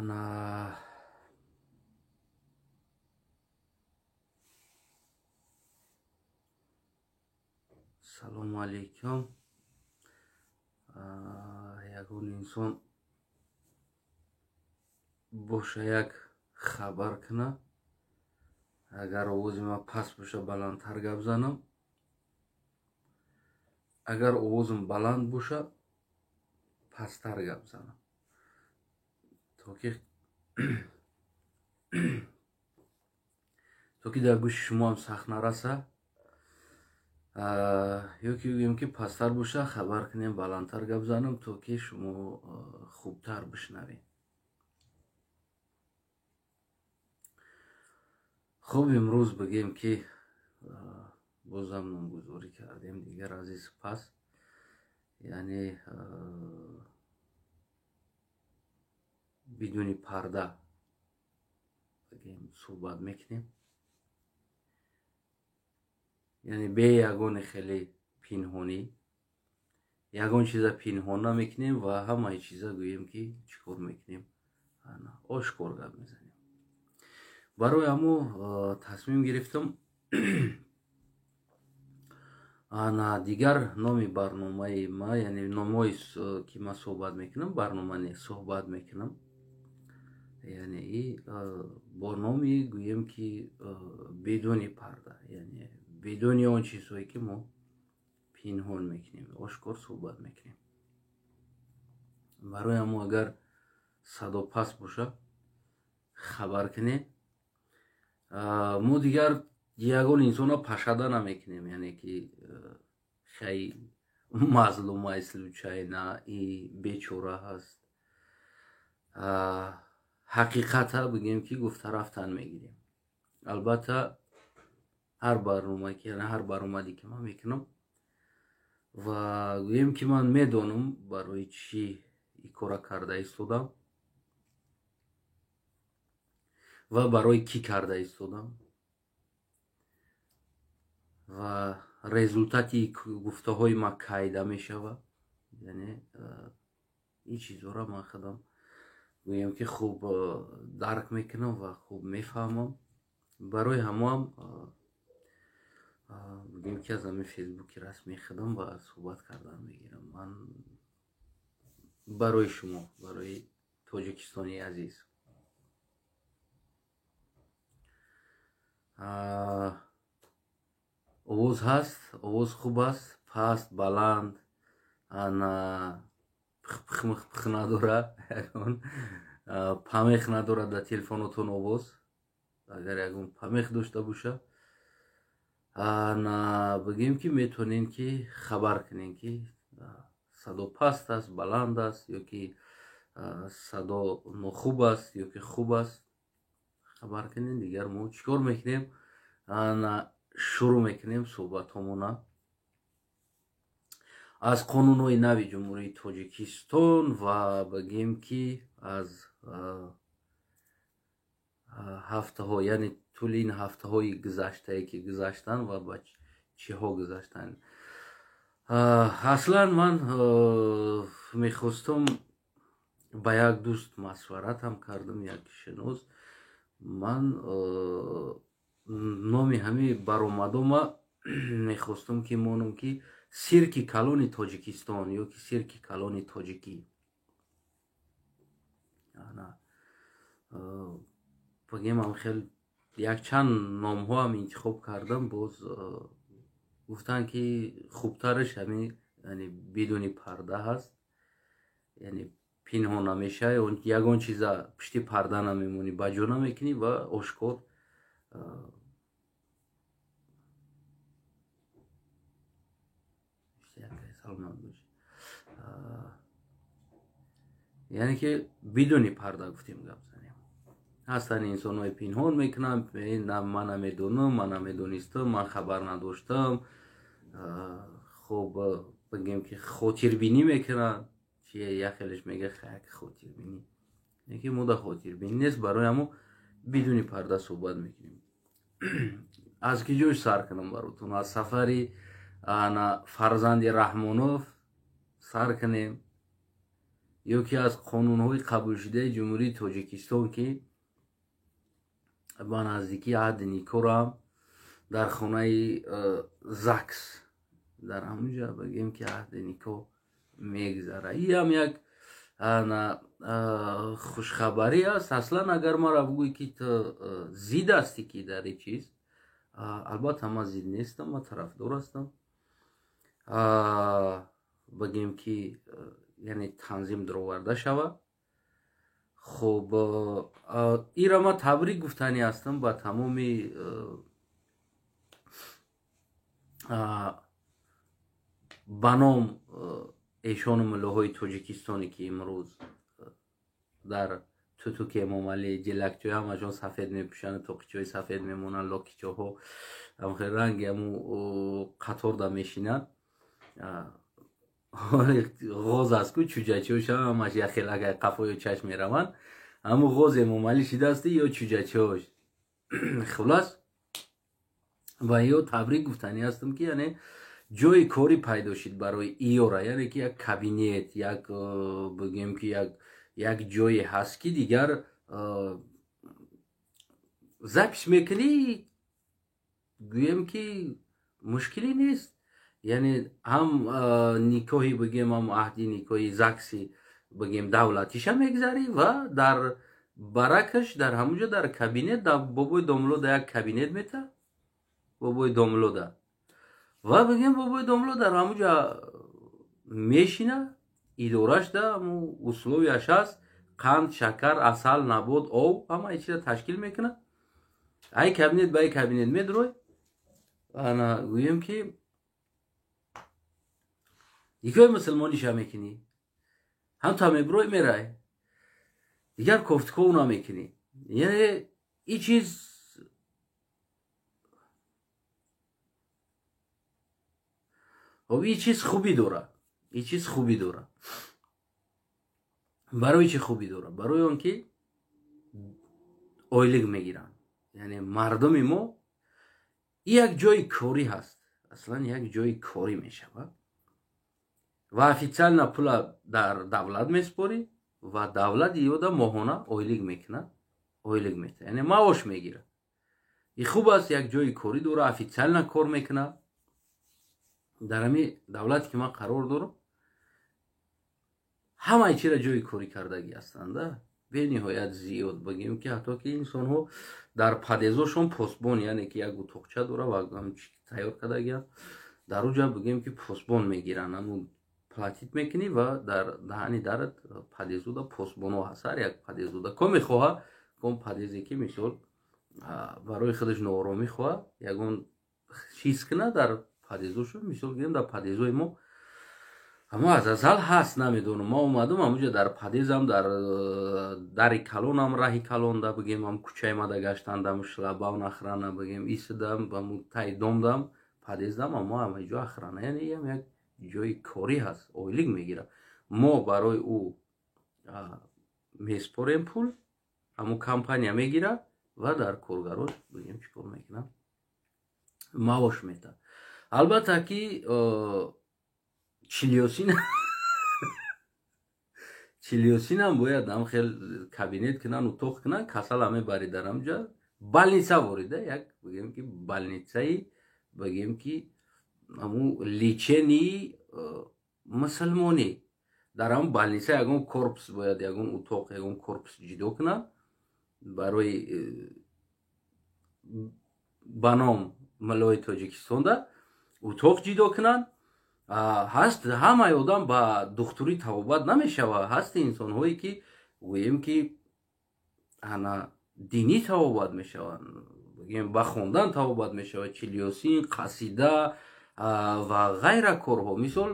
Ана салому алейкум. Ягон инсон боша, як хабар куна. Агар овози ман паст боша, баландтар гап занам, агар овозам баланд боша, пасттар гап занам, то ки дар гӯши шумоам сахт нараса. Ё ки гӯем, ки пасттар боша, хабар кунем, баландтар гап занам, то ки шумо хубтар бишнавед. Хуб, имрӯз бигем, ки бозам номгузорӣ кардем дигар азиз пас, яъне бидуни парда бигем суҳбат мекунем, яъне бе ягони хеле пинҳонӣ, ягон чиза пинҳон намекунем ва ҳамаи чиза гӯем, ки чӣ кор мекунем, ошкор гап мезанем. Барои ҳамо тасмим гирифтам. Ана дигар номи барномаи ма, яъне номҳое, ки ман суҳбат мекунам, барнома не, суҳбат мекунам, яъне и бо номи гӯем, ки бидуни парда, яъне бидуни он чизҳое, ки мо пинҳон мекунем, ошкор суҳбат мекунем. Барои ҳамо агар садо паст боша, хабар кунед. Мо дигар ягон инсонро пашада намекунем, яъне ки хай мазлумай, случайно и бечора ҳаст, ҳақиқата бигем, ки гуфта рафтан мегирем. Албатта, ҳар барнома ки, ҳар баромаде, ки ман мекунам ва гӯем, ки ман медонам, барои чӣ ин кора карда истодам ва барои кӣ карда истодам ва результати гуфтаҳои ман кайда мешавад. Яъне ин чизҳоро ман худам гӯем, ки хуб дарк мекунам ва хуб мефаҳмам. Барои ҳамоам бигӯем, ки аз ҳамин фейсбуки расмии худам ба суҳбат кардан мегирам ман барои шумо, барои Тоҷикистони азиз. Овоз ҳаст, овоз хуб аст, паст, баланд, ана пих надора, ягон помех надорад дар телефонотон овоз. Агар ягон помех дошта боша, ана бигем, ки метавонем, ки хабар кунем, ки садо паст аст, баланд аст, ё ки садо нохуб аст, ё ки хуб аст, хабар кунем. Дигар мо чӣ кор мекунем? Ана шурӯъ мекунем суҳбатҳомона аз қонунҳои нави Ҷумҳурии Тоҷикистон ва бигем, ки аз ҳафтаҳо, яъне тӯли ин ҳафтаҳои гузаштае, ки гузаштанд ва ба чиҳо гузаштанд. Аслан ман мехостам, ба як дӯст машваратам кардам, як шинос. Ман номи ҳамин баромадома мехостам, ки монам, ки сирки калони Тоҷикистон ё ки сирки калони тоҷикӣ. Бигем, ам хел якчанд номҳоам интихоб кардам, боз гуфтанд, ки хубтараш ҳамин, яъне бидуни парда ҳаст, яъне пинҳон намешавад, ягон чиза пушти парда намемонӣ, ба ҷо намекунӣ ва ошкор саломат бош. Яъне ки бидуни парда гуфтем гап занем. Ҳастанд инсонҳои пинҳон мекунанд: ман намедонам, ман намедонистам, ман хабар надоштам. Хуб, бигем, ки хотирбинӣ мекунанд. Чи як хелеш мега, як хотирбинӣ, ки мо да хотирбинӣ нест. Барои ҳамо бидуни парда суҳбат мекунем. Аз ки ҷош сар кунам баротон? Аз сафари ана фарзанди Раҳмонов сар кунем. Ё ки аз қонунҳои қабулшудаи Ҷумҳурии Тоҷикистон, ки ба наздикии аҳди никоҳам дар хонаи ЗАГС дар ҳамунҷа бигем ки аҳди никоҳ мегзара. Иам як хушхабарӣ аст. Аслан агар мара бугӯй, ки ту зид ҳастӣ ки дар ин чиз, албатта ман зид нестам, ман тарафдор ҳастам. Бигем ки яъне танзим дароварда шавад. Хуб, ира ман табрик гуфтанӣ ҳастам ба тамоми ба ном эшону муллоҳои тоҷикистоне, ки имрӯз дар тутуки Эмомалӣ ҷилакчои ҳамашон сафед мепӯшанд, тоқичои сафед мемонанд, локичоҳо ҳамхел ранги ҳаму қаторда мешинанд. Ғоз аст ку, чуҷачиҳош ҳамаш яхел, агар қафоё чашм мераванд, ҳаму ғоз Эмомалӣ шидааст ё чуҷачиҳош. Хулас, ва ё табрик гуфтанӣ ҳастам, ки яъне ҷои корӣ пайдо шид барои иёра, яъне ки як кабинет, як бигем ки як ҷое ҳаст, ки дигар запись мекунӣ, гӯем ки мушкилӣ нест. Яъне ҳам никоҳи бигем, ҳам аҳди никоҳи ЗАГСи бигем давлатиша мегзарӣ ва дар баракаш дар ҳамунҷо дар кабинет бобои домлода як кабинет мета, бобои домлода, ва бигем бобои домло дар ҳамунҷа мешина, идорашда ҳаму условияш ҳаст: қанд, шакар, асал, набот, об, ҳамаи чиза ташкил мекунад. Ай кабинет ба ай кабинет медурой, ана гӯем ки никоҳи мусулмониша мекунӣ, ҳам та мебурой, мерай, дигар кофтуков намекунӣ. Яъне и чиз. Хоб, и чиз хубӣ дорад, и чиз хубӣ дорад. Барои чӣ хубӣ дорад? Барои он ки ойлик мегиранд, яъне мардуми мо як ҷои корӣ ҳаст, аслан як ҷои корӣ мешавад ва официально пула дар давлат месупорӣ ва давлат иёда моҳона ойлик мекунад, ойлик метаҳад, яъне маош мегирад. И хуб аст, як ҷои корӣ дора, официально кор мекунад. Дар ҳамин давлате ки ман қарор дорам, ҳамаи чира ҷои корӣ кардагӣ ҳастанда, бениҳоят зиёд, бигем ки ҳатто ки инсонҳо дар подъездошон посбон, яъне ки як утоқча дора ва тайёр кардагианд, дар уҷа бигем ки посбон мегиранд, ҳамун платить мекунӣ ва дар даҳани дарат подъездуда посбонҳо ҳаст. Ҳар як подъездуда ко мехоҳа, кон подъезде ки мисол барои худаш нооромӣ хоҳа, ягон чиз кунад дар подъездошо. Мисол гирем, дар подъездҳои мо ҳамо аз азал ҳаст, намедонам, ма омадам ҳамуҷа дар подъездам, дар дари калонам, раҳи калонда бигем, ҳам кӯчаи мада гаштандам, шлагбаум, охрана бигем исидам, ҳаму таи домдам, подъездам амо ҳама ҷо охрана. Яъне иам як ҷои корӣ ҳаст, ойлик мегирад. Мо барои ӯ месупорем пул, ҳамун компания мегирад ва дар коргарош бигем чӣ кор мекунад, маош метаҳад. Албатта ки чилиёсинам бояд ҳам хел кабинет кунанд, утоқ кунанд, касала мебари дар ҳамҷа, больница ворида, як бигем ки больницаи бигем ки ҳамун лечении мусулмонӣ. Дар ҳамун больница ягон корпус бояд, ягон утоқ, ягон корпус ҷудо кунанд барои ба ном муллои Тоҷикистонда утоқ ҷудо кунанд. Ҳаст, ҳамаи одам ба духтурӣ табобат намешавад. Ҳаст инсонҳое ки гӯем ки ана динӣ табобат мешаванд, бигем ба хондан табобат мешавад, чилиёсин, қасида ва ғайра корҳо. Мисол,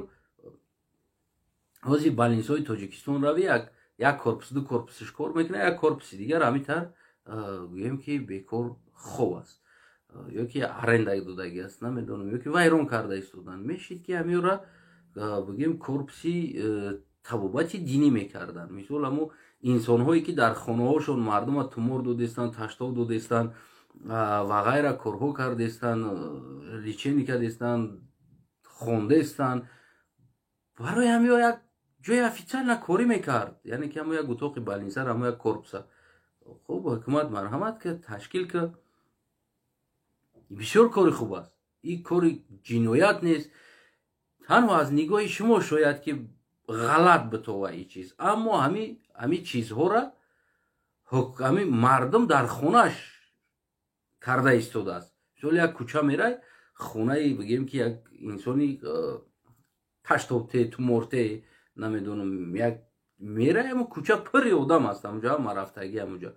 ҳозир больницаҳои Тоҷикистон рави, як корпус, ду корпусиш кор мекунад, як корпуси дигар ҳамин гӯем ки бекор хоб аст ё ки аренда додагӣ аст, намедонам, ё ки вайрон карда истодан. Мешид ки ҳамёра бигем корпуси табобати динӣ мекарданд. Мисол, ҳамо инсонҳое ки дар хонаҳошон мардума тумор додестанд, таштоб додестанд ва ғайра корҳо кардестанд, лечение кардестанд, хондестанд, барои ҳамиё як Ҷои официально корӣ мекард, яъне ки ҳамо як утоқи больницара, ҳамо як корпуса. Хуб, ҳукумат марҳамат кард, ташкил кард. Бисёр кори хуб аст. Ин кори ҷиноят нест. Танҳо аз нигоҳи шумо шояд ки ғалат битова ин чиз, аммо ҳами чизҳоро ҳами мардум дар хонааш карда истодааст. Мисол, як кӯча мерай, хонаи, бигем ки, як инсони таштобте, туморте, намедонам, як мерай, ҳамо кӯча пурри одам аст, ҳамуҷа ҳама рафтагӣ ҳамуҷа.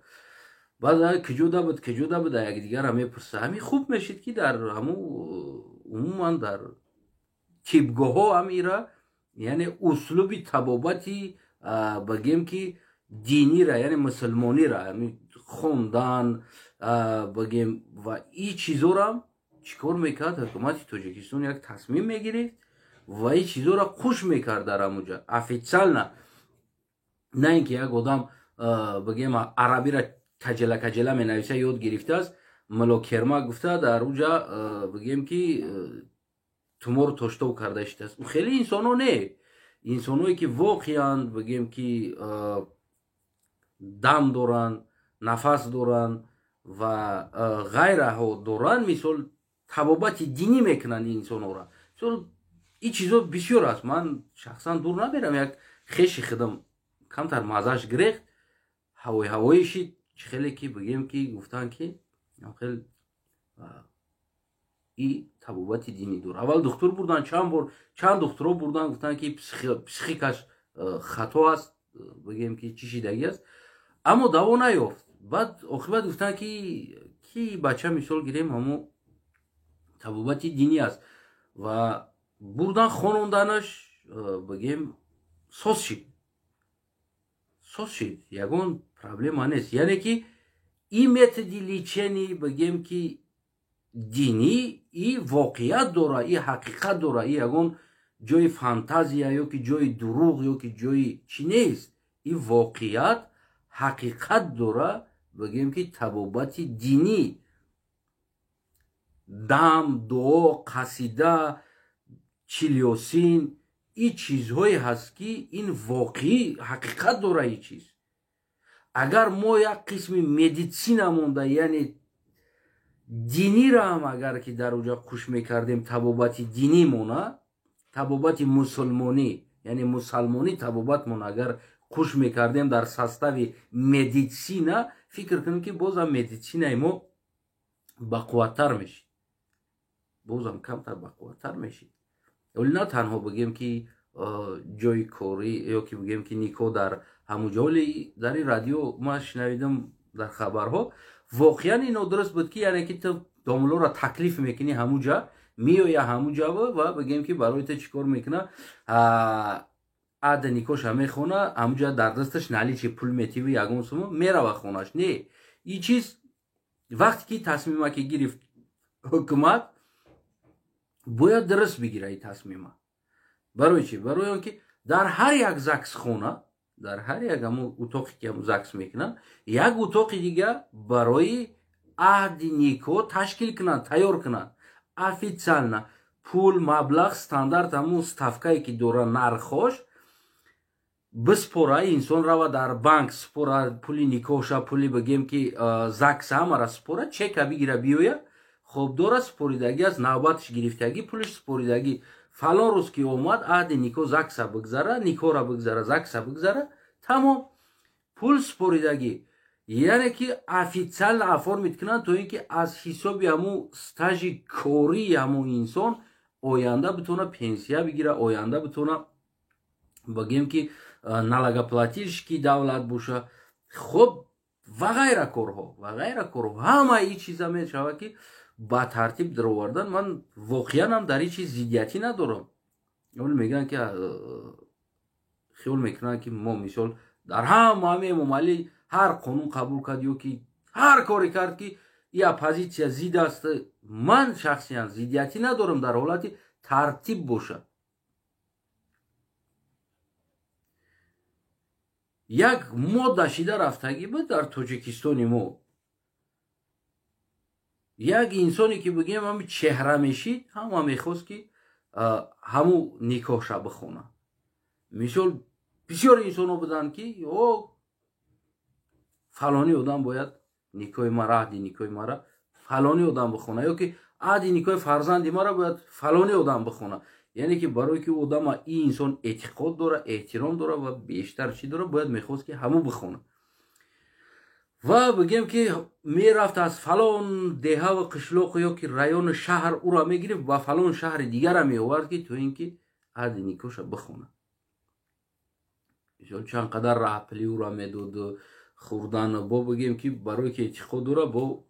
Баъд киҷода буд, киҷода буд, якдигарро мепурса. Ҳами хуб мешид, ки дар ҳаму умуман дар тибгоҳҳо ҳамира, яъне услуби табобати, бигем ки, динира, яъне мусулмонира, ҳами хондан, бигем, ва ин чизорам чӣ кор мекард? Ҳукумати Тоҷикистон як тасмим мегирифт ва ин чизоро қуш мекард дар ҳамуҷа официально, на ин ки як одам, бигем, арабира каҷела каҷела менависа, ёд гирифтааст, мулокерма гуфта, дар уҷа, бигем ки, тумору тоштов карда шудааст. Хеле инсонҳо не, инсонҳое ки воқеан, бигем ки, дам доранд, нафас доранд ва ғайраҳо доранд, мисол, табобати динӣ мекунанд инсонҳоро. Мисол, ин чизо бисёр аст. Ман шахсан дур намерам, як хеши худам камтар маззаш гирехт, ҳавои ҳавоӣ шид, чӣ хеле ки, бигем ки, гуфтанд ки хел и табобати динӣ дур. Аввал духтур бурдан, чанд бор чанд духтуро бурдан, гуфтанд ки психикаш хато аст, бигем ки, чӣ шидагӣ аст, аммо даво наёфт. Баъд оқибат гуфтанд ки бача, мисол гирем, ҳамо табобати динӣ аст, ва бурдан, хононданаш, бигем, соз шид, соз шид, ягон проблема нест. Яъне ки ин методи лечения, бигем ки, динӣ и воқеият дора, и ҳақиқат дора, и ягон ҷои фантазия ё ки ҷои дурӯғ ё ки ҷои чӣ нест. И воқеият, ҳақиқат дора, бигем ки, табобати динӣ, дам, дуо, қасида, чилёсин, ин чизҳое ҳаст, ки ин воқеӣ ҳақиқат дора ин чиз. Агар мо як қисми медицина монда, яъне динира ҳам агар ки дар оҷа қуш мекардем, табобати динӣ мона, табобати мусулмонӣ, яъне мусалмонӣ табобатмон агар қуш мекардем дар состави медицина, фикр кунем ки бозам медицинаи мо бақувваттар мешид, бозам камтар бақувваттар мешид. Вале на танҳо, бигем ки, ҷои корӣ ё ки, бигем ки, никоҳ дар ҳамун ҷо. Вале дар ин радио ман шунавидам, дар хабарҳо, воқеан ин нодуруст буд, ки яъне ки ту домуллоро таклиф мекунӣ, ҳамун ҷа меоя, ҳамун ҷава ва, бигем ки, барои ту чӣ кор мекуна? Аҳди никоҳша мехона ҳамунҷа, дар дасташ наличный пул метиви, ягон сума, мерава хонаш. Не, ин чиз вақте ки тасмима ки гирифт ҳукумат, бояд дуруст бигира ин тасмима. Барои чӣ? Барои он ки дар ҳар як загсхона, дар ҳар як ҳамун утоқе ки ҳамун загс мекунанд, як утоқи дига барои аҳди никоҳ ташкил кунанд, тайёр кунанд официально, пул, маблағ стандарт, ҳамун ставкае ки дора нархош, биспора, инсон рава дар банк спора пули никоҳша, пули, бигем ки, загс, ҳамара спора, чека бигира, биёя. Хоб, дора споридагӣ аст, навбатш гирифтагӣ, пулиш споридагӣ, фалон рӯз ки омад, аҳди никоҳ, загса бигзара, никоҳра бигзара, загса бигзара, тамом, пул споридагӣ. Яъне ки официально оформить кунанд, то ин ки аз ҳисоби ҳамун стажи кории ҳамун инсон оянда битавона пенсия бигира, оянда битавона, бигем ки, налогоплательщики давлат боша. Хоб, ва ғайра корҳо, ва ғайра корҳо, ҳамаи ин чиза мешавад ки ба тартиб даровардан. Ман воқеанам дар ин чиз зиддиятӣ надорам. Мегӯянд ки, хиёл мекунанд ки мо, мисол, дар ҳама ҳами Эмомалӣ ҳар қонун қабул кард ё ки ҳар коре кард ки и оппозитсия зид аст. Ман шахсиян зиддиятӣ надорам дар ҳолати тартиб бошад. Як модда шида рафтагӣ буд дар Тоҷикистони мо. Як инсоне ки, бигем, ҳами чеҳра мешид, ҳама мехост ки ҳаму никоҳша бихона. Мисол. Бисёр инсонҳо буданд, ки о фалони одам бояд никоҳи мара, аҳди никоҳи мара фалони одам бихона, ё ки аҳди никоҳи фарзанди мара бояд фалони одам бихона. Яъне ки барое ки одама ин инсон эътиқод дора, эҳтиром дора ва бештар чӣ дора, бояд мехост, ки ҳамун бихона. Ва бигем, ки мерафт аз фалон деҳаву қишлоқу ё ки району шаҳр ӯро мегирифт, ба фалон шаҳри дигара меовард, ки то ин ки аҳди никоҳша бихона. Мисол, чанд қадар раҳпулӣ ӯро медод, хӯрдан, бо бигем, ки барое ки эътиқод дора, бо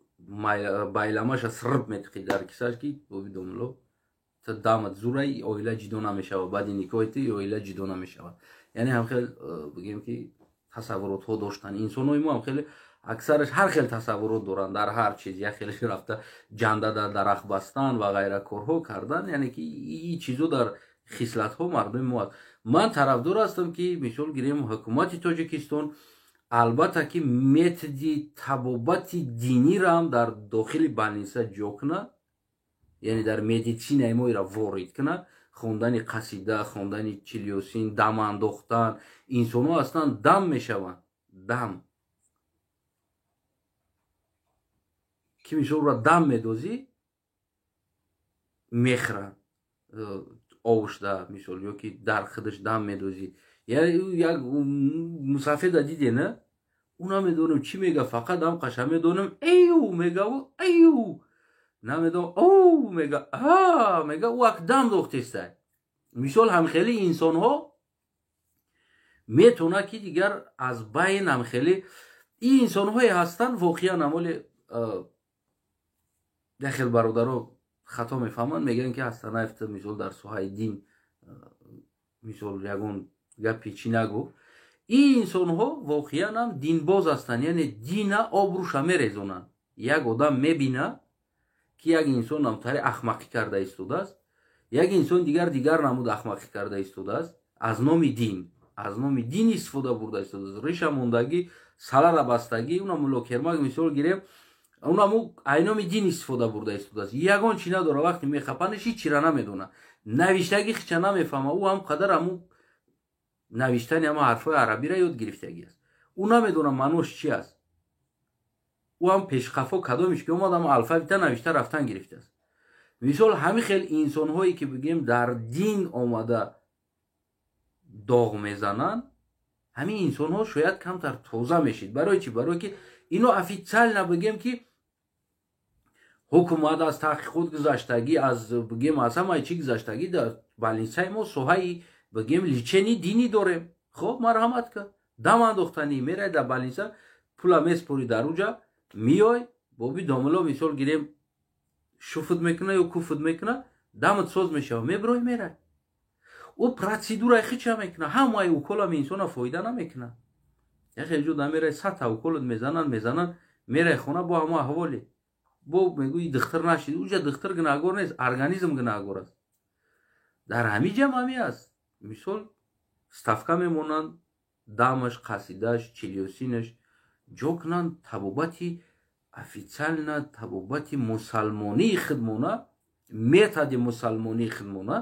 байламаша сирб метиқид дар кисаш, ки боби домуло, та дамат зурай, оила ҷидо намешавад, баъди никоҳи ту оила ҷидо намешавад. Яъне ҳам хел бигем, ки тасаввуротҳо доштанд инсонҳои мо. Ҳам хеле аксараш ҳар хел тасаввурот доранд дар ҳар чиз. Як хелеш рафта ҷанда дар дарахт бастан ва ғайра корҳо кардан. Яъне ки ин чизо дар хислатҳо мардуми мо аст. Ман тарафдор ҳастам, ки мисол гирем, ҳукумати Тоҷикистон албатта ки методи табобати динира ҳам дар дохили больница ҷо кунад, яъне дар медицинаи мо ира ворид кунад. Хондани қасида, хондани чилёсин, дам андохтан. Инсонҳо ҳастанд, дам мешаванд, дам ки мисол ра дам медозӣ, мехӯранд овушда, мисол, ё ки дар худаш дам медозӣ. Як мусафеда диде, на ӯ намедонам чӣ мега, фақат ам қаша медонам, эю мегаву эю, намедонам, о мега, а мега, ӯ ак дам дохтестай. Мисол, ҳамхели инсонҳо метавонад, ки дигар аз байн ҳамхели ин инсонҳое ҳастанд. Воқеан амоли як хел бародаро хато мефаҳманд, мегӯянд, ки Ҳасанаев ту мисол дар соҳаи дин мисол ягон гапи чӣ нагуфт. Ин инсонҳо воқеан ҳам динбоз ҳастанд, яъне дина обрӯша мерезонанд. Як одам мебина, ки як инсон намтари ахмақӣ карда истодааст, як инсон дигар намуд ахмақӣ карда истодааст, аз номи дин, аз номи дин истифода бурда истодааст, риша мондагӣ, салара бастагӣ, уна муллокермак мисол гирем, унаму айноми дин истифода бурда истодааст, ягон чӣ надора. Вақте мехапанеш, ҳеҷ чира намедона, навиштагӣ хича намефаҳма. Ӯ ҳам қадар ҳаму навиштани ҳама ҳарфҳои арабиро ёд гирифтагӣ аст, ӯ намедона маънош чи аст. Ӯ ҳам пешқафо кадомиш ки омад, ҳама алфавита навишта рафтан гирифтааст. Мисол, ҳамин хел инсонҳое, ки бигем, дар дин омада доғ мезананд, ҳамин инсонҳо шояд камтар тоза мешид. Барои чӣ? Барое ки ино официально, бигем, ки ҳукумат аз таҳқиқот гузаштагӣ, аз бигем, аз ҳамаи чӣ гузаштагӣ, дар больницаи мо соҳаи, бигем, лечение динӣ дорем. Хоб, марҳамат ка, дам андохтанӣ мерай дар больница, пула меспорӣ, дар уҷа миёй, боби домило, мисол гирем, шуфуд мекуна ё куфуд мекуна, дамат соз мешава, мебирой, мерай. Ӯ процедураи хича мекуна, ҳамаи уколам инсона фоида намекуна. Яхел ҷо дамерай, садта уколот мезананд, мезананд, мерай хона, бо ҳама аҳволе, бо мегӯи духтур нашид. Уҷа духтур гунаҳгор нест, организм гунаҳгор аст. Дар ҳамин ҷам ҳами аст. Мисол, ставка мемонанд, дамаш, қасидаш, чилёсинаш ҷо кунанд, табобати официально, табобати мусалмонии хидмона, методи мусалмонии хидмона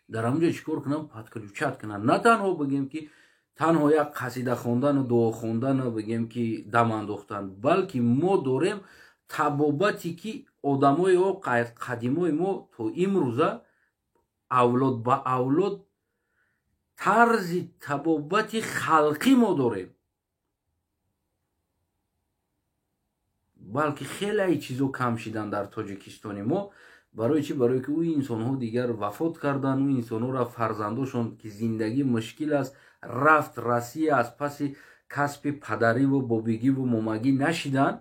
дар ҳамунҷо чӣ кор кунанд, подключать кунанд. На танҳо, бигем, ки танҳо як қасида хондану дуо хондану, бигем, ки дам андохтан, балки мо дорем табобате, ки одамои қадимои мо то имрӯза авлод ба авлод тарзи табобати халқӣ мо дорем. Балки хеле чизо кам шидан дар Тоҷикистони мо. Барои чӣ? Барое ки ӯ инсонҳо дигар вафот карданд, ӯ инсонҳоро фарзандошон, ки зиндагӣ мушкил аст, рафт Россия, аз паси касби падариву бобигиву момагӣ нашиданд.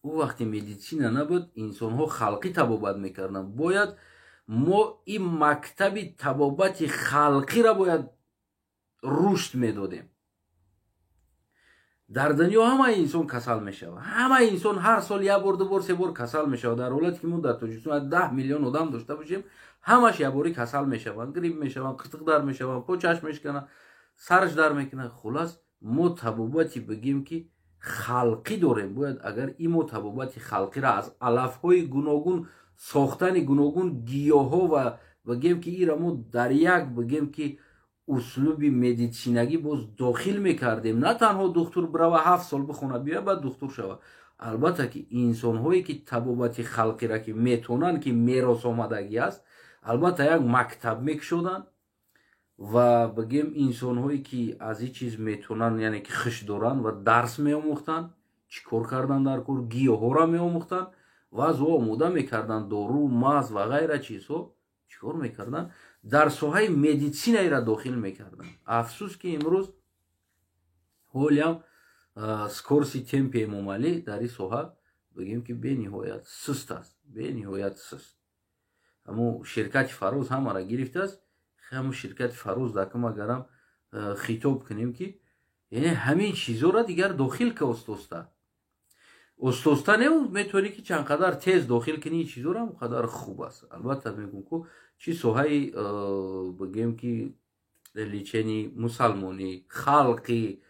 Ӯ вақте медицина набуд, инсонҳо халқӣ табобат мекарданд. Бояд мо ин мактаби табобати халқиро бояд рушд медодем. Дар дунё ҳамаи инсон касал мешавад, ҳамаи инсон ҳар сол як бор, ду бор, се бор касал мешавад. Дар ҳолате ки мо дар Тоҷикистон 10 миллион одам дошта бошем, ҳамаш якборӣ касал мешаванд, грипп мешаванд, қитиқ дар мешаванд, почаш мешканад, сараш дар мекунад. Хулас, мо табобати, бигем, ки халқӣ дорем. Бояд агар ин мо табобати халқиро аз алафҳои гуногун сохтани гуногун гиёҳҳо ва бигем ки ира мо дар як бигем ки услуби медицинагӣ боз дохил мекардем. На танҳо духтур бирава 7 сол бихона бия баъд духтур шава. Албатта ки инсонҳое ки табобати халқира ки метонанд, ки мерос омадагӣ аст, албатта як мактаб мекушоданд ва бигем инсонҳое ки аз ин чиз метонанд, яъне ки хиш доранд ва дарс меомӯхтанд, чӣ кор кардан дар кор, гиёҳҳоро меомӯхтанд ва аз ӯ омода мекарданд дору, маз ва ғайра чизҳо. Чӣ кор мекарданд? Дар соҳаи медицинаира дохил мекарданд. Афсӯс ки имрӯз ҳолиам скорости темпи Эмомалӣ дар ин соҳа бигем ки бениҳоят суст аст, бениҳоят суст. Ҳамо ширкати Фароз ҳамаро гирифтааст. Ҳамо ширкати Фароз дакам агарам хитоб кунем ки яъне ҳамин чизҳоро дигар дохил ка остоста. Остоста не, метавонӣ ки чанд қадар тез дохил кунӣ ин чизҳоро, ҳам қадар хуб аст. Албатта мегӯм ку чӣ соҳаи бигем ки лечение мусалмонӣ, халқӣ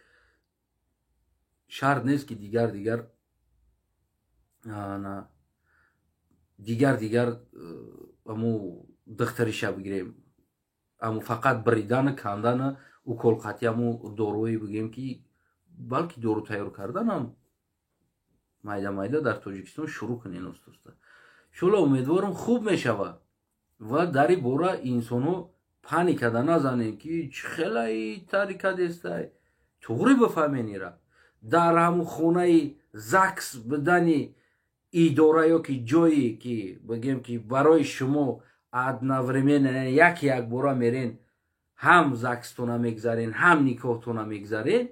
шарт нест ки дигар дигар дигар дигар аму духтариша бигирем, аму фақат бридану кандану уколқати аму доруи бигем ки, балки дору тайёр карданам майда майда дар Тоҷикистон шурӯъ кунен остоста. Шула умедворам хуб мешавад ва дар ин бора инсонҳо паникада назанем ки чӣ хелаи тарика дестай. Туғри бифаҳмен ира. Дар ҳамун хонаи ЗАГС бидани идора ё ки ҷое ки бигем ки барои шумо одновременно як якбора мерен, ҳам ЗАГСтона мегзарен, ҳам никоҳтона мегзарен,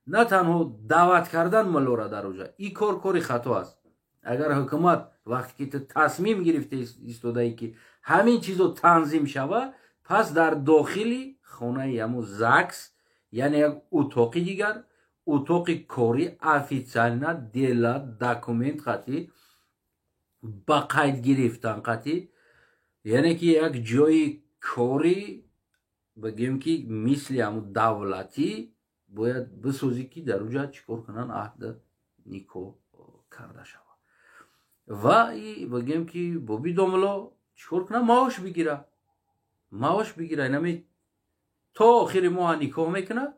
на танҳо даъват кардан малора дар оҷа. Ин кор кори хато аст. Агар ҳукумат вақте ки ту тасмим гирифта истодаӣ ки ҳамин чизо танзим шава, пас дар дохили хонаи ҳамун ЗАГС, яъне як утоқи дигар, утоқи кори официально дела документ қатӣ ба қайд гирифтан қатӣ, яъне ки як ҷои кори бигем ки мисли ҳамун давлатӣ бояд бисозӣ ки дар уҷа чӣ кор кунанд, аҳда никоҳ карда шавад. Ва бигем ки боби домло чӣ кор кунад, маош бигира, маош бигира. Инами то охири моҳа никоҳ мекунад,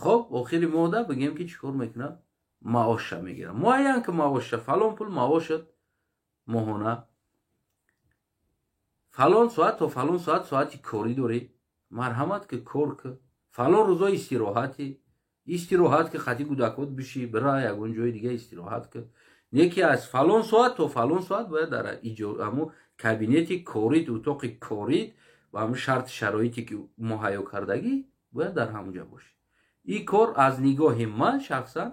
хоб охири моҳда бигем ки чӣ кор мекунад, маошша мегирад. Муайян ки маошша фалон пул маошат моҳона, фалон соат то фалон соат соати корӣ дорӣ, марҳамат ки кор ки, фалон рӯзо истироҳатӣ, истироҳат ки хати кӯдакот бишӣ, бира ягон ҷои дига истироҳат ки, не ки аз фалон соат то фалон соат бояд дар ҳамун кабинети корит, утоқи корит ва ҳамун шарти шароите ки муҳайё кардагӣ бояд дар ҳамунҷа бошӣ. Ин кор аз нигоҳи ман шахсан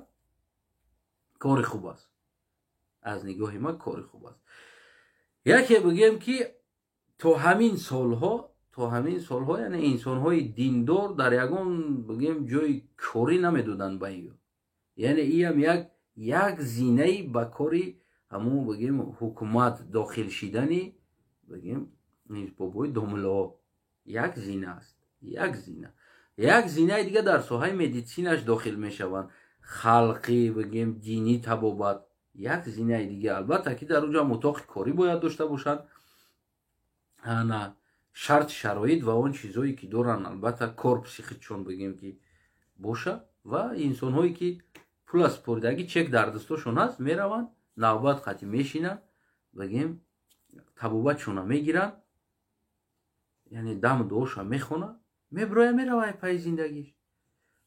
кори хуб аст. Аз нигоҳи ман кори хуб аст. Яке бигем ки то ҳамин солҳо, то ҳамин солҳо яъне инсонҳои диндор дар ягон бигем ҷои корӣ намедоданд ба ин. Яъне иам як зинаи ба кори ҳамун бигем ҳукумат дохил шидани бигем бобои домло як зина аст, як зина. Як зинаи дига дар соҳаи медицинаш дохил мешаванд, халқӣ бигем динӣ табобат як зинаи дига. Албатта ки дар уҷо утоқи корӣ бояд дошта бошанд, ана шарт шароит ва он чизҳое ки доранд, албатта корпуси худшон бигем ки боша ва инсонҳое ки пул аз пурдагӣ чек дар дастошон ҳаст, мераванд навбат қатӣ мешинанд, бигем табобатшона мегиранд, яъне даму дуоша мехонад, меброя мерава пайи зиндагиш.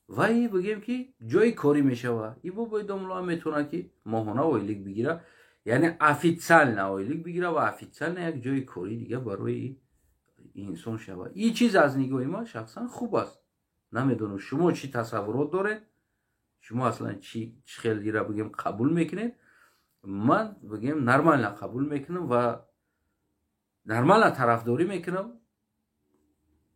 Ва и бигем ки ҷои корӣ мешава. И бобои домлоа метавонад ки моҳона ойлик бигира, яъне официально ойлик бигира ва официально як ҷои корӣ дига барои инсон шава. Ин чиз аз нигоҳи ман шахсан хуб аст. Намедонам шумо чӣ тасаввурот доред, шумо аслан чӣ хел ира бигем қабул мекунед. Ман бигем нормально қабул мекунам ва нормально тарафдорӣ мекунам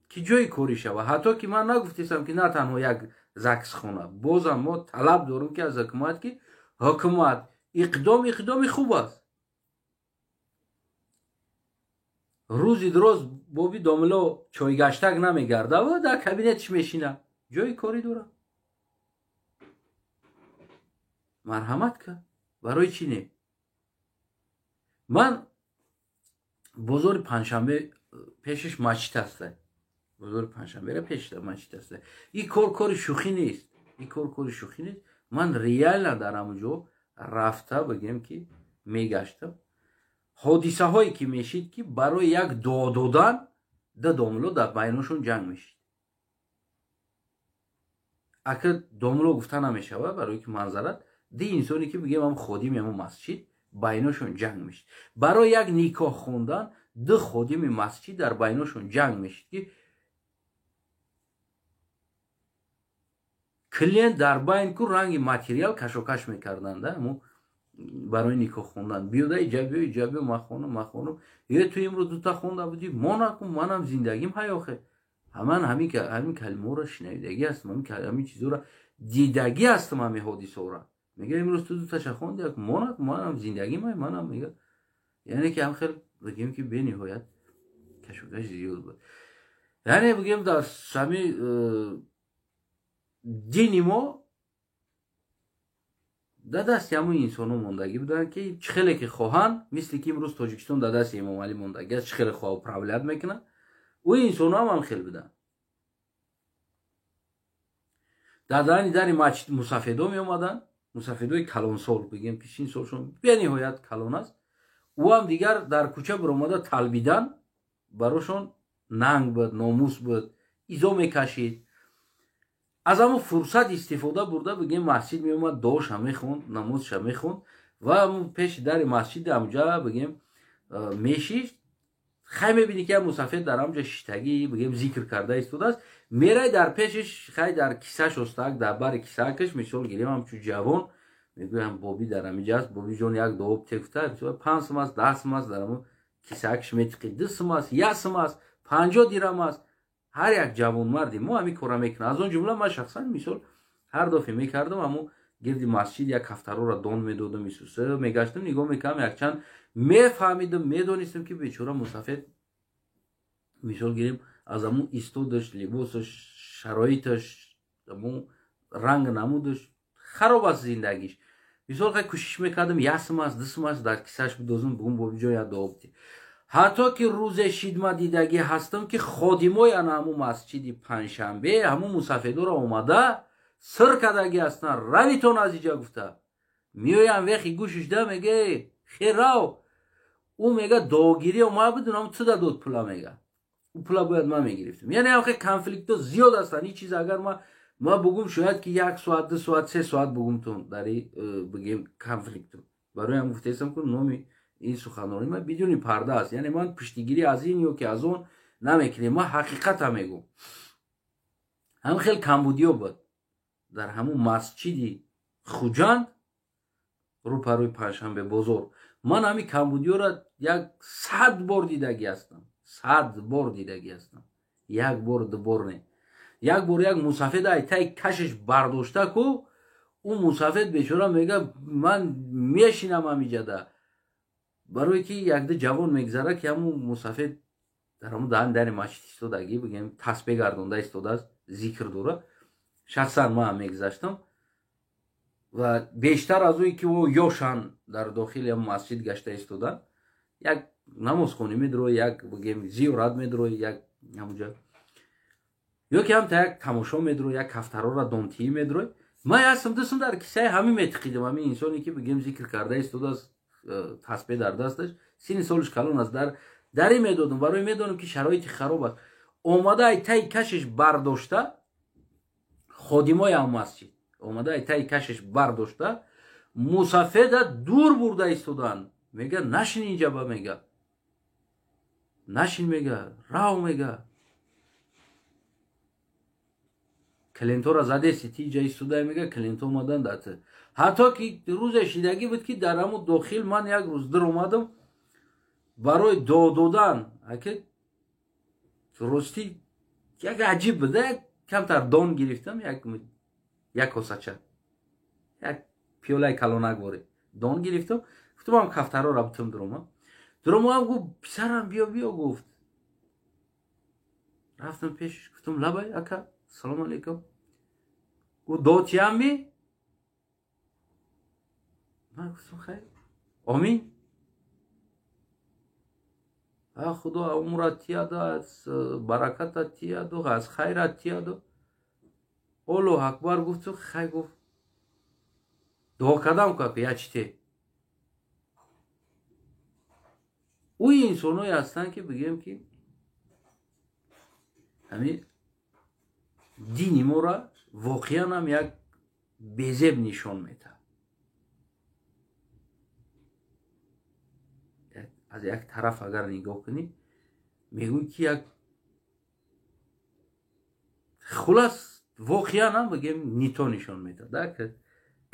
ки ҷои корӣ шава. Ҳатто ки ман нагуфтесам ки на танҳо як ЗАГСхона, бозам мо талаб дорем ки аз ҳукумат ки ҳукумат иқдом иқдоми хуб аст. Рӯзи дроз боби домло чойгаштак намегарда ва дар кабинетиш мешина, ҷои корӣ дорад. Марҳамат ка, барои чӣ не? Ман бозори панҷшанбе пешаш масҷид ҳаста, бозори Панҷшанбера пешда масҷид ҳаста. Ин кор кори шӯхӣ нест, ин кор кори шӯхӣ нест. Ман реально дар ҳамон ҷо рафта бигем ки мегаштам, ҳодисаҳое ки мешид, ки барои як дуо додан ду домло дар байношон ҷанг мешид. Ака домло гуфта намешавад, барое ки манзарат ди инсоне ки бигем ҳам ходими ҳамон масҷид байношон ҷанг мешид. Барои як никоҳ хондан ду ходими масҷид дар байношон ҷанг мешид, ки клиент дар байн ку ранги материал кашокаш мекарданд мо барои никоҳ хондан. Биёда иҷа биё, иҷа биё, ман хонам, ман хонам. Е ту имрӯз дута хонда будӣ, мо накун, манам зиндагим ҳаёхе. Ман ҳамин калимаҳоро шинавидагӣ ҳастам, ҳамин чизҳоро дидагӣ ҳастам, ҳамин ҳодисаҳоро. Мега имрӯз ту дуташа хонди, мо накун, манам зиндагим ҳай, манам мега. Яъне ки ҳам хел бигем ки бениҳоят кашокаш зиёд буд. Яъне бигем дар ҳамин дини мо дар дасти ҳамон инсонҳо мондагӣ буданд, ки чӣ хеле ки хоҳанд, мисли ки имрӯз Тоҷикистон дар дасти Эмомалӣ мондагӣ аст, чӣ хеле хоҳа управлять мекунад, ӯ инсонҳо ҳам хел буданд. Дар даҳани дари масҷид мусафедо меомаданд, мусафедои калонсол, бигем ки син солшон бениҳоят калон аст. Ӯ ҳам дигар дар кӯча биромада талбидан барошон нанг буд, номус буд, изо мекашид. Аз ҳамон фурсат истифода бурда бигем масҷид меомад, дуоша мехонд, намозша мехонд ва ҳамон пеши дари масҷид ҳамҷа бигем мешишт. Хай мебинӣ ки як мусафед дар ҳамҷа шиштагӣ бигем зикр карда истодааст, мерай дар пешаш, хай дар кисаш остак, дар бари кисакаш, мисол гирем ҳамчун ҷавон мегӯям боби дар ҳамиҷа аст, бобиҷон як дуо тегуфта, 5 сум аст, 10 сум аст, дар ҳамон кисакаш метиқи, 2 сум аст, 1 сум аст, 50 дирам аст. Ҳар як ҷавонмарди мо ҳамин корро мекунад. Аз он ҷумла ман шахсан мисол ҳар дафъе мекардам, ҳамон гирди масҷид як ҳафтароро дон медодам, исуса мегаштам, нигоҳ мекардам, якчанд мефаҳмидам, медонистам ки бечора мусафед мисол гирем аз ҳамон истодаш, либосаш, шароиташ, ҳамон ранг намудаш хароб аст зиндагиш. Мисол хай кӯшиш мекардам, 1 сум аст, 2 сум аст, дар кисаш бидозам, бугум бобиҷон як дуо битӣ. Ҳатто ки рӯзе шидма дидагӣ ҳастам, ки ходимои ана ҳамун масҷиди Панҷшанбе ҳамун мусафедоро омада сир кардагӣ ҳастанд, равитон аз иҷа гуфта. Меоям вехи гӯшишда мега херав, ӯ мега дуогирӣ омада бидунам ту да дод пула, мега ӯ пула бояд ман мегирифтам. Яъне ҳам хел конфликтҳо зиёд ҳастанд. Ин чиз агар ман бугум, шояд ки 1 соат, 2 соат, 3 соат бугумтон дар бигем конфликту. Барои ҳам гуфтаистам ки номи ин суханронӣ ман бидуни парда аст, яъне ман пуштигирӣ аз ин ё ки аз он намекунем, ман ҳақиқата мегӯм. Ҳам хел камбудиё буд дар ҳамун масҷиди Хуҷанд рӯпарӯи Панҷшанбе бозор. Ман ҳамин камбудиёро 100 бор дидагӣ ҳастам, 100 бор дидагӣ ҳастам, 1 бор, 2 бор не. Як бор як мусафед ай таи кашиш бардошта ку, ӯ мусафед бечора мега ман мешинам ҳамиҷада, барое ки якду ҷавон мегзара ки ҳамун мусафед дар ҳамун даҳани дари масҷид истодагӣ, бигем тасбеҳ гардонда истодааст, зикр дора. Шахсан ман ҳам мегзаштам ва бештар аз ӯе ки ӯ ёшан дар дохили ҳамун масҷид гашта истодан, як намозхонӣ медрои, як бигем зиёрат медрои, як ҳамунҷа ё ки ҳамта як тамошо медрои, як ҳафтароро донтиӣ медрои. Ман 1 сум, 2 сум дар кисаи ҳамин метиқидам, ҳамин инсоне ки бигем зикр карда истодааст, тасбеҳ дар дасташ, синни солиш калон аст, дарӣ медодам, барои медонам ки шароити хароб аст. Омада ай таи кашиш бардошта ходимои ҳам масҷид омада ай таи кашиш бардошта мусафеда дур бурда истоданд. Мега нашин инҷа, ба мега нашин, мега рав, мега клиентора задеси ти иҷа истода, мега клиенто омадан дар ту. Ҳатто ки рӯзе шидагӣ буд ки дар ҳамун дохил ман як рӯз дир омадам барои дуо додан. Аки ростӣ як аҷиб буда, як камтар дон гирифтам, як косача, як пиёлаи калонак боре дон гирифтам, гуфтам ҳам кафтароро битум дуромам. Дуромам, гуфт писарам биё биё, гуфт. Рафтам пешаш, гуфтам лабай ака, салом алейкум. Гуфт дуо чиям ми? Ман гуфтам хайр, омин. Худо умрат тияду, аз баракатат тияду, аз хайрат тияду. Аллоҳ акбар гуфту, хай гуфт. Дуо кардам ка я чите. Ӯ инсоное ҳастанд ки бигем ки ҳамин дини моро воқеан ҳам як безеб нишон медиҳад. Аз як тараф агар нигоҳ кунӣ, мегӯй ки як хулас воқеан ҳам бигем нито нишон медиҳад.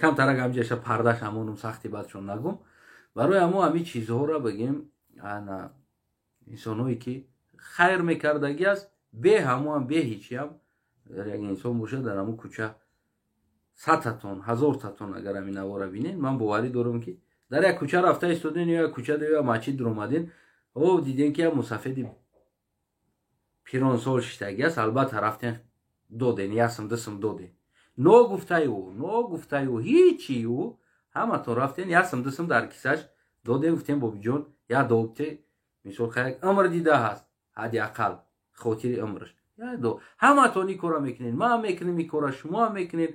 Камтарак ҳамҷаша пардаш ҳамонум сахти бадшон нагум. Барои ҳамо ҳамин чизҳоро бигем ана инсонҳое ки хайр мекардагӣ аст, бе ҳамоам бе ҳичиам агар як инсон бошад дар ҳамон кӯча 100 татон 1000 татон агар ҳамин навора бинед, ман боварӣ дорам ки дар як кӯча рафта истоден ё як кӯча ё масҷид дуромаден, о диден ки як мусафеди пиронсол шиштагӣ аст, албатта рафтен доден, ясм дусм доден. Ногуфтаи ӯ, ногуфтаи ӯ, ҳичи ӯ, ҳаматон рафтен ясм дусм дар кисаш додем, гуфтем бобиҷон як добте, мисол як умр дида ҳаст, ҳадди ақал хотири умраш. Ҳаматон ин кора мекунед, ман мекунем ин кора, шумо мекунед.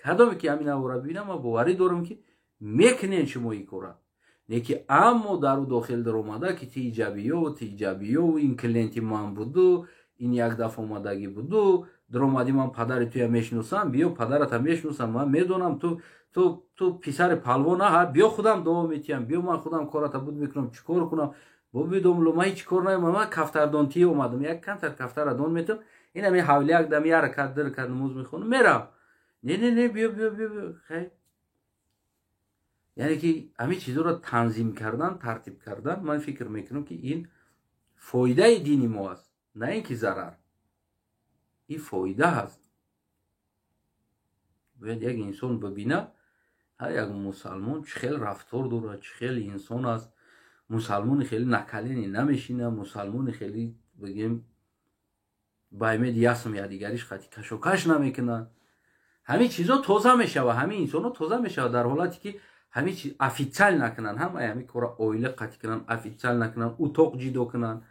Кадоме ки ҳамин навора бибинам, ман боварӣ дорам ки мекунед шумо ин кора. Не ки аммо дар ӯ дохил даромада ки ти иҷабиё, ти иҷабиё, ин клиенти ман буду, ин як дафъа омадагӣ буду, даромадӣ ман падари туя мешиносам, биё падарата мешиносам, ман медонам ту писари палвона, ҳа биё худам дуо метиҳам, биё ман худам кората буд мекунам, чӣ кор кунам? Бобидомло ман ҳеҷ кор наёмам, ман кафтардонтӣ омадам, як камтар кафтара дон метам, ин ҳами ҳавли як дам як ракат ду ракат намоз мехонам, мерам. Не, не, не, биё, биё, биё, биё, хай. Яъне ки ҳамин чизҳоро танзим кардан, тартиб кардан, ман фикр мекунам ки ин фоидаи дини мо аст, на ин ки зарар. Ин фоида ҳаст. Бояд як инсон бибина, ҳар як мусалмон чӣ хел рафтор дорад, чӣ хел инсон аст. Мусалмони хеле накалени намешина, мусалмони хеле бигем баймеди ясм якдигариш қати кашокаш намекунад. Ҳамин чизо тоза мешава, ҳамин инсонҳо тоза мешава дар ҳолате ки ҳамин чиз официал накунанд, ҳамаи ҳамин кора оила қатӣ кунанд, официал накунанд, утоқ ҷидо кунанд.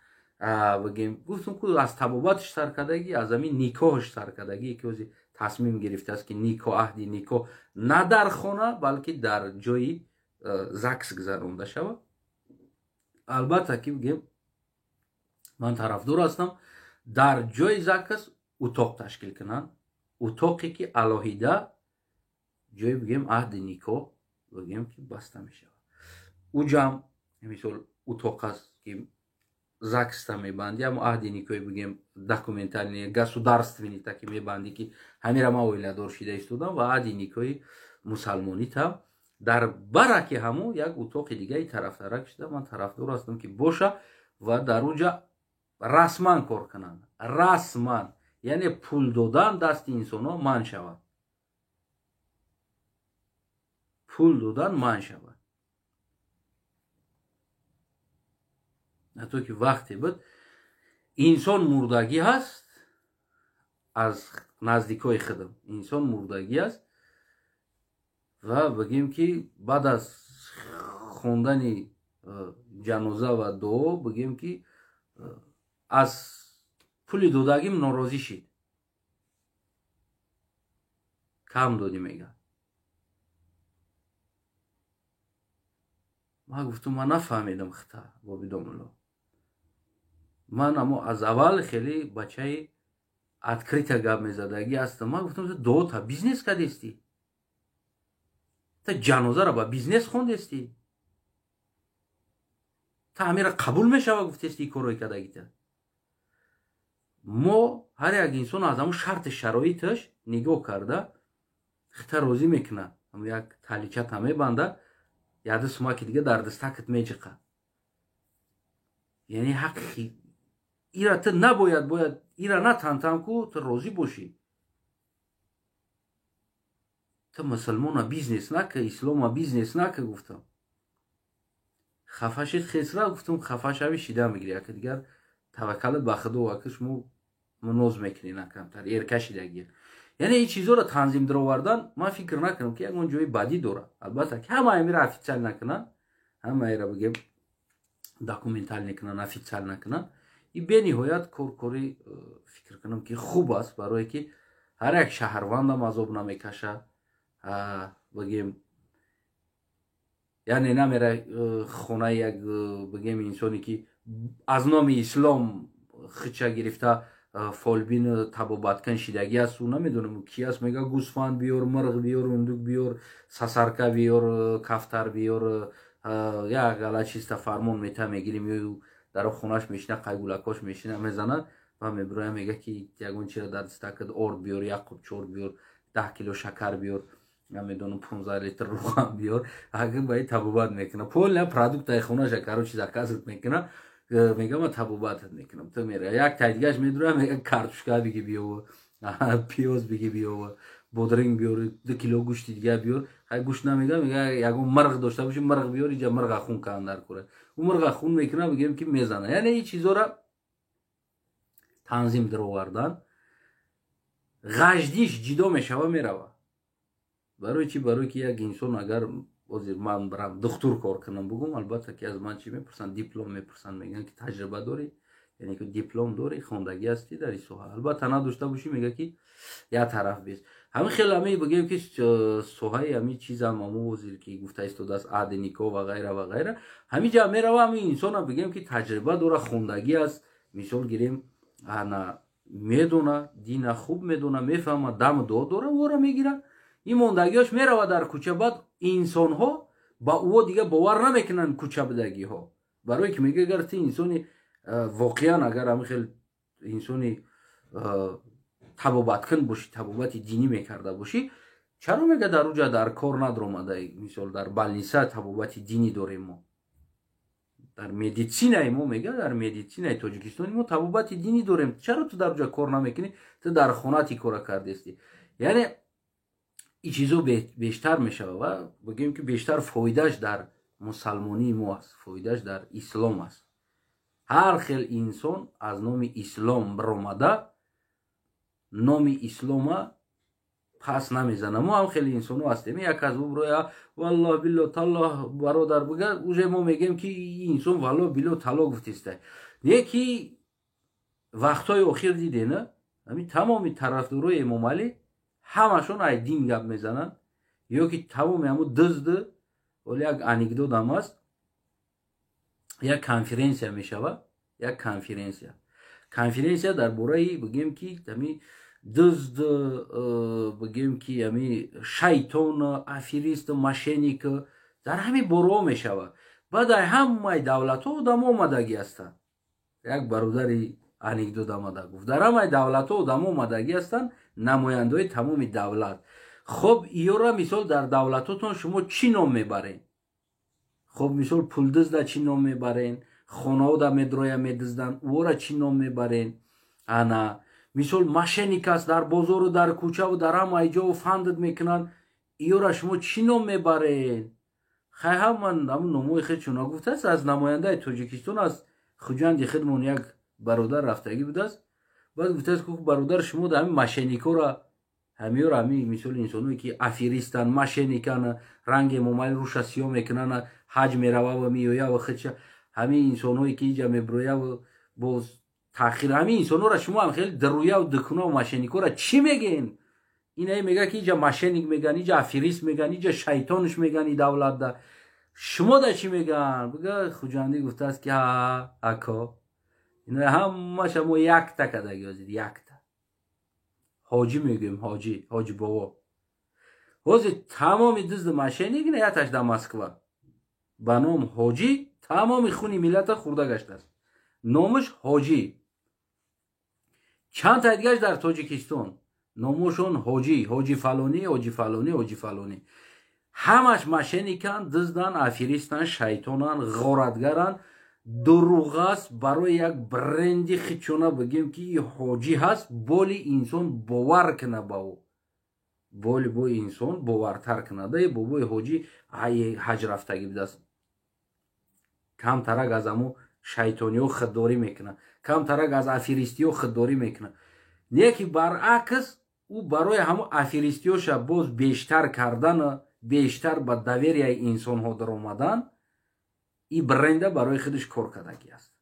Бигем гуфтум ку аз табобаташ саркардагӣ, аз ҳамин никоҳаш саркардагӣ ки ози тасмим гирифтааст ки никоҳ, аҳди никоҳ на дар хона, балки дар ҷои ЗАГС гузаронда шавад. Албатта ки бигем ман тарафдор ҳастам, дар ҷои ЗАГС утоқ ташкил кунанд, утоқе ки алоҳида ҷои бигем аҳди никоҳ бигем ки баста мешавад. Уҷам мисол утоқ аст ки ЗАГСта мебандӣ, аммо аҳди никоҳи бигем документальный государственный таки мебандӣ ки ҳамира ман оиладор шида истодам ва аҳди никоҳи мусалмонита дар бараки ҳамун як утоқи дигаи тарафтарак шида, ман тарафдор ҳастам ки боша ва дар унҷа расман кор кунанд. Расман, яъне пул додан дасти инсонҳо манъ шавад, пул додан манъ шавад. На то ки вақте буд инсон мурдагӣ ҳаст, аз наздикои худам инсон мурдагӣ аст ва бигем ки баъд аз хондани ҷаноза ва дуо бигем ки аз пули додагим норозӣ шид, кам додӣ мегӯяд. Ман гуфтум ман нафаҳмидам хита бобидомулло, ман амо аз аввал хеле бачаи открыто гап мезадагӣ ҳастам. Ман гуфтам дуота бизнес кардестӣ, та ҷанозаро ба бизнес хондестӣ, та ҳамира қабул мешава гуфтести корое кардагита. Мо ҳар як инсон аз ҳамун шарти шароиташ нигоҳ карда хита розӣ мекунад, як таличата мебанда, яду сумаки дига дар дастакат меҷиқа. Яъне ҳаққи ира ту набояд, бояд ира на тантам ку ту розӣ бошӣ. Ту мусулмона бизнес нака, ислома бизнес нака гуфтам. Хафа шид, хесра гуфтам, хафа шави шида мегири, яка дигар таваккалат ба худо, ака шумо муноз мекунӣ на камтар эрка шидагӣ. Яъне ин чизҳоро танзим даровардан ман фикр накунам ки ягон ҷои бадӣ дорад. Албатта ки ҳамаи мира официал накунанд, ҳамаеро бигем Документально кунанд, официально кунанд. И бениҳоят кор, кори фикр кунам, ки хуб аст, барое ки ҳар як шаҳрвандам азоб намекаша, бигем, яъне намера хонаи як, бигем, инсоне, ки аз номи ислом хича гирифта фолбин, табобаткан шидагӣ аст. Ӯ намедонам ки аст, мега: гӯсфанд биёр, мирғ биёр, ундук биёр, сасарка биёр, кафтар биёр, як гала чиста фармон мета, мегирим. Ё дар хонаш мешина, қайгулакош мешина, мезана ва мебироя, мега, ки ягон чира дар дистакад: орд биёр, як қуб чорд биёр, 10 кило шакар биёр, намедонам, 15 литр руған биёр. Агар ба табобат мекуна, полная продуктаи хонаша, короче, заказат мекуна, мега: ман табобатат мекунам. Ту мера, як тай дигаш медура, мега: картошка биги биёва, пиёз биги биёва, бодринг биёр, 2 кило гӯшти дига биёр. Хай, гӯшт намега, мега: ягон мирғ дошта боши, мирғ биёр, иҷа мирға хун кан дар кура. Ӯ мирға хун мекуна, бигем, ки мезана. Яъне ин чизора танзим даровардан, ғаждиш ҷидо мешава, мерава. Барои чӣ? Барои ки як инсон, агар ҳозир ман барам духтур кор кунам, бугум, албатта, ки аз ман чӣ мепурсанд? Диплом мепурсанд. Мегӯянд, ки таҷриба дорӣ, яъне ки диплом дорӣ, хондагӣ ҳастӣ дар ин соҳа. Албатта, надошта бошӣ, мега, ки як тараф бес. Ҳамин хел ҳами, бигӯем, ки соҳаи ҳами чизам, ҳамо ҳозир ки гуфта истодааст, аднико ва ғайра ва ғайра, ҳамин ҷа мерава. Ҳамин инсона, бигӯем, ки таҷриба дора, хондагӣ аст, мисол гирем, ана медона, дина хуб медона, мефаҳма, даму дуо дора, ӯро мегира. Ин мондагиёш мерава дар кӯча. Баъд инсонҳо ба ӯо дига бовар намекунанд, кӯча будагиҳо, барое ки мега: агар ти инсони воқеан, агар ҳамин хел инсони табобаткун бошӣ, табобати динӣ мекарда бошӣ, чаро, мега, дар уҷа дар кор надромада? Мисол, дар больница табобати динӣ дорем мо, дар медицинаи мо, мега, дар медицинаи Тоҷикистони мо табобати динӣ дорем, чаро ту дар уҷа кор намекунӣ? Ту дар хона ти кора кардестӣ. Яъне ин чизо бештар мешава ва бигӯем, ки бештар фоидааш дар мусалмонии мо аст, фоидааш дар ислом аст. Ҳар хел инсон аз номи ислом баромада, номи ислома пас намезана. Мо ҳам хеле инсоно ҳастем. Як аз буброя, валлоҳ, билло, таллоҳ, бародар, буга, уже мо мегӯем, ки инсон валлоҳ, билло, таллоҳ гуфтиста. Не ки вақтҳои охир дидена, ҳамин тамоми тарафдорои Эмомалӣ ҳамашон ай дин гап мезананд ё ки тамоми ҳамун дузду. Ҳоло як анекдотам аст. Як конференсия мешава, як конференсия дар бораи, бигӯем, ки ҳами дузд, бигӯем, ки ҳами шайтон, аферист, мошенник, дар ҳамин бораҳо мешавад. Баъд ай ҳамаи давлатҳо одамо омадагӣ ҳастанд. Як бародари анекдот омада гуфт: дар ҳамаи давлатҳо одамо омадагӣ ҳастанд, намояндаҳои тамоми давлат. Хоб, иёра, мисол, дар давлатотон шумо чӣ ном мебарен? Хоб, мисол, пулдизда чӣ ном мебарен? Хонаода медроя, медизданд, ӯора чӣ ном мебарен? Ана, мисол, мошенник аст, дар бозору дар кӯчаву дар ҳамаи ҷо фандд мекунанд, иёра шумо чӣ ном мебарен? Хай, ҳаман ҳамн номҳои худшона гуфтааст. Аз намояндаи Тоҷикистон, аз Хуҷанди худмон як бародар рафтагӣ будааст. Баъд гуфтааст: бародар, шумо да ҳамин мошенникора, ҳамиёра, ҳами, мисоли, инсоное ки аферистан, мошенникан, ранги Эмомалӣ руша сиёҳ мекунанд, ҳаҷ меравава, меоява, худша, ҳамин инсонҳое ки иҷа мебироява, боз таъхир, ҳамин инсонҳоро шумо ҳам хеле дарӯяву дукунаву мошенникора чӣ мегӯен? Инае мега, ки иҷа мошенник меган, иҷа аферист меган, иҷа шайтонш меган, и давлатда шумо да чӣ меган? Бига, Хуҷандӣ гуфтааст, ки ҳа, ако, ина ҳамаша мо якта кадаги ҳозир, якта ҳоҷӣ мегӯем, ҳоҷӣ, ҳоҷи бобо. Ҳозир тамоми дузду мошенник ина яташ дар Москва ба ном ҳоҷӣ тамоми хуни миллата хӯрда гаштааст, номаш ҳоҷӣ. Чанд тай дигаш дар Тоҷикистон номошон ҳоҷӣ, ҳоҷи фалонӣ, ҳоҷи фалонӣ, ҳоҷи фалонӣ, ҳамаш мошенникан, дуздан, аферистан, шайтонан, ғоратгаранд. Дурӯғ аст. Барои як бренди хичона, бигем, ки ҳоҷӣ ҳаст, боли инсон бовар кина ба ӯ, боли бо инсон бовартар кунада. Бобои ҳоҷӣ ҳаҷ рафтагӣ будааст, камтарак аз ҳамо шайтониҳо худдорӣ мекунад, камтарак аз аферистиҳо худдорӣ мекунад. Не ки баръакс, ӯ барои ҳамо аферистиҳоша боз бештар кардан, бештар ба доверияи инсонҳо даромадан. И бренда барои худаш кор кардагӣ аст.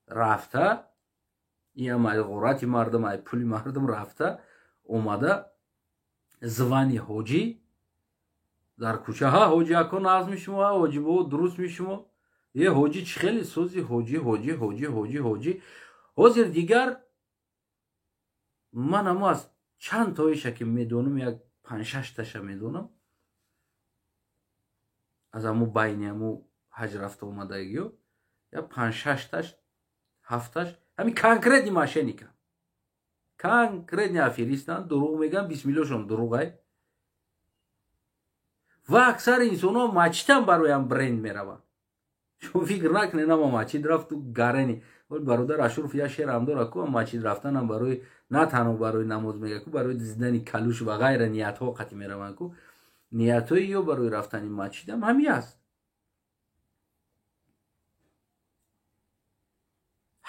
Рафта иам ай ғорати мардум, ай пули мардум рафта омада звани ҳоҷӣ дар кӯча, ҳа ҳоҷи ако назми шумо, ҳа ҳоҷи бо дуруст мешумо, е ҳоҷи чӣ хеле сози ҳоҷи ҳоҷи ҳоҷи ҳоҷи ҳоҷи. Ҳозир дигар ман амо аз чанд тоиша ки медонам, як панҷ-шашташа медонам, аз аму байни аму ҳаҷ рафта омадагиё, як панҷ-шашташ ҳафташ ҳамин конкретный мошенника, конкретный аферистанд, дурӯғ мегӯянд, бисмиллошон дурӯғай. Ва аксари инсонҳо мачитам бароям бренд мераванд. Шумо фикр накунед, ама мачид рафту гарени. Бародар Ашуров як шерам дора ку, мачид рафтанам барои на танҳо барои намоз мега ку, барои дизидани калуш ва ғайра ниятҳо қатӣ мераванд ку. Ниятҳои ё барои рафтани мачидам ҳамин аст.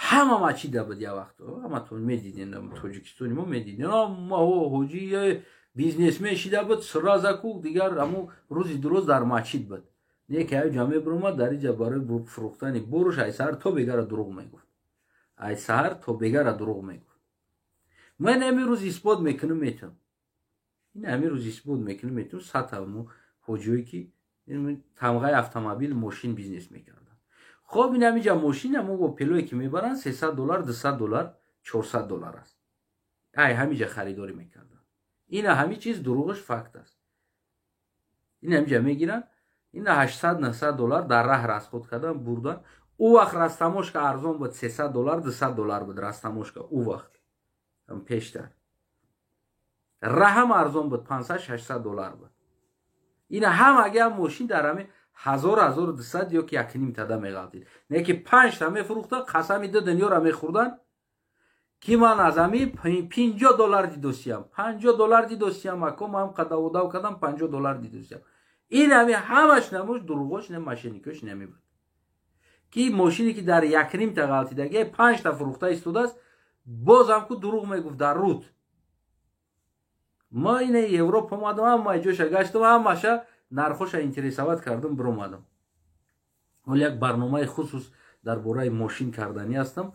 Ҳама мачида буд як вақт, ҳаматон медидем, Тоҷикистони мо медидем, ама ҳоҷи бизнесмен шида буд, сразу ку дигар ҳамун рӯзи дуроз дар мачид буд. Не ки ай ҷа мебуромад, дар иҷа барои фурӯхтани боруш ай саҳар то бегара дурӯғ мегуфт, ай саҳар то бегара дурӯғ мегуфт. Ман ҳамин рӯз исбот мекунам, метавам, ин ҳамин рӯз исбот мекунам, метавам сатаму ҳоҷиҳое ки тамғаи автомобил мошин бизнес мекарданд. Хоб ин ҳамиҷа мошин ҳамо бо пелое ки мебаранд $300, $200, $400 аст. Ай ҳамиҷа харидорӣ мекарданд. Ина ҳамин чиз дурӯғаш факт аст. Ин ҳамиҷа мегиранд, ина $800-900 дар раҳ расход кардан бурдан. Ӯ вақт растамошка арзон буд, $300, $200 буд растамошка ӯ вақт пештар. Раҳам арзон буд, $500-600 буд. Ина ҳамаги мошин дар ҳамин 1000-1200 ё ки 1.5 тада меғалтид. Не ки 5 та мефурӯхтан, қасами ду дунёра мехӯрдан ки ман аз ҳамин $50 дидосиям, $50 дидосиям, ако ман қадаводав кардам, $50 дидосиям. Ин ҳами ҳамаш намуш дурӯғош, не мошенникош нами буд. Ки мошине ки дар 1.5 та ғалтидаги 5 та фурӯхта истодааст, бозам ку дурӯғ мегуфт дар руд. Ма ина Европа омадам, ҳама ҷоша гаштам, ҳамаша нархоша интересовать кардам, биромадам. Ҳол як барномаи хусус дар бораи мошин карданӣ ҳастам.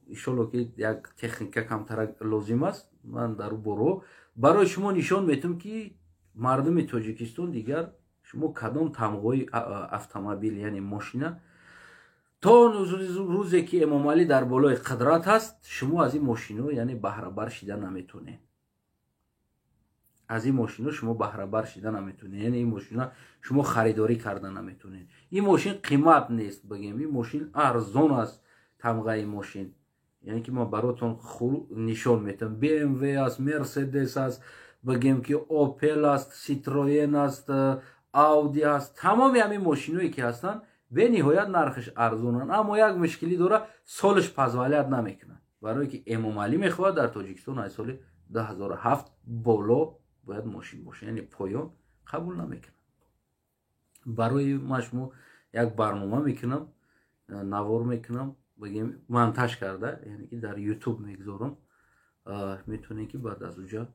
Иншолло ки як техника камтара лозим аст. Ман дар боро барои шумо нишон метам ки мардуми Тоҷикистон дигар шумо кадом тамғои автомобил, яъне мошина, то рӯзе ки Эмомалӣ дар болои қудрат аст, шумо аз ин мошино яъне баҳрабар шида наметонед. Аз ин мошино шумо баҳрабар шида наметонед, яъне ин мошина шумо харидорӣ карда наметонед. Ин мошин қимат нест, бигем, ин мошин арзон аст, тамғаи мошин. Яъне ки ман баротон нишон метам. BMW аст, Mercedes аст, бигем ки Opel аст, Citroen аст, Audi аст. Тамоми ҳамин мошиное ки ҳастанд бениҳоят нархаш арзонанд, аммо як мушкилӣ дора, солаш позволять намекунад. Барое ки Эмомалӣ мехоҳад дар Тоҷикистон аз соли 2007 боло бояд мошин бошад, яъне поён қабул намекунад. Барои ман шумо як барнома мекунам, навор мекунам, бигем монтаж карда, яъне ки дар YouTube мегузорам, метавонед ки баъд аз уҷа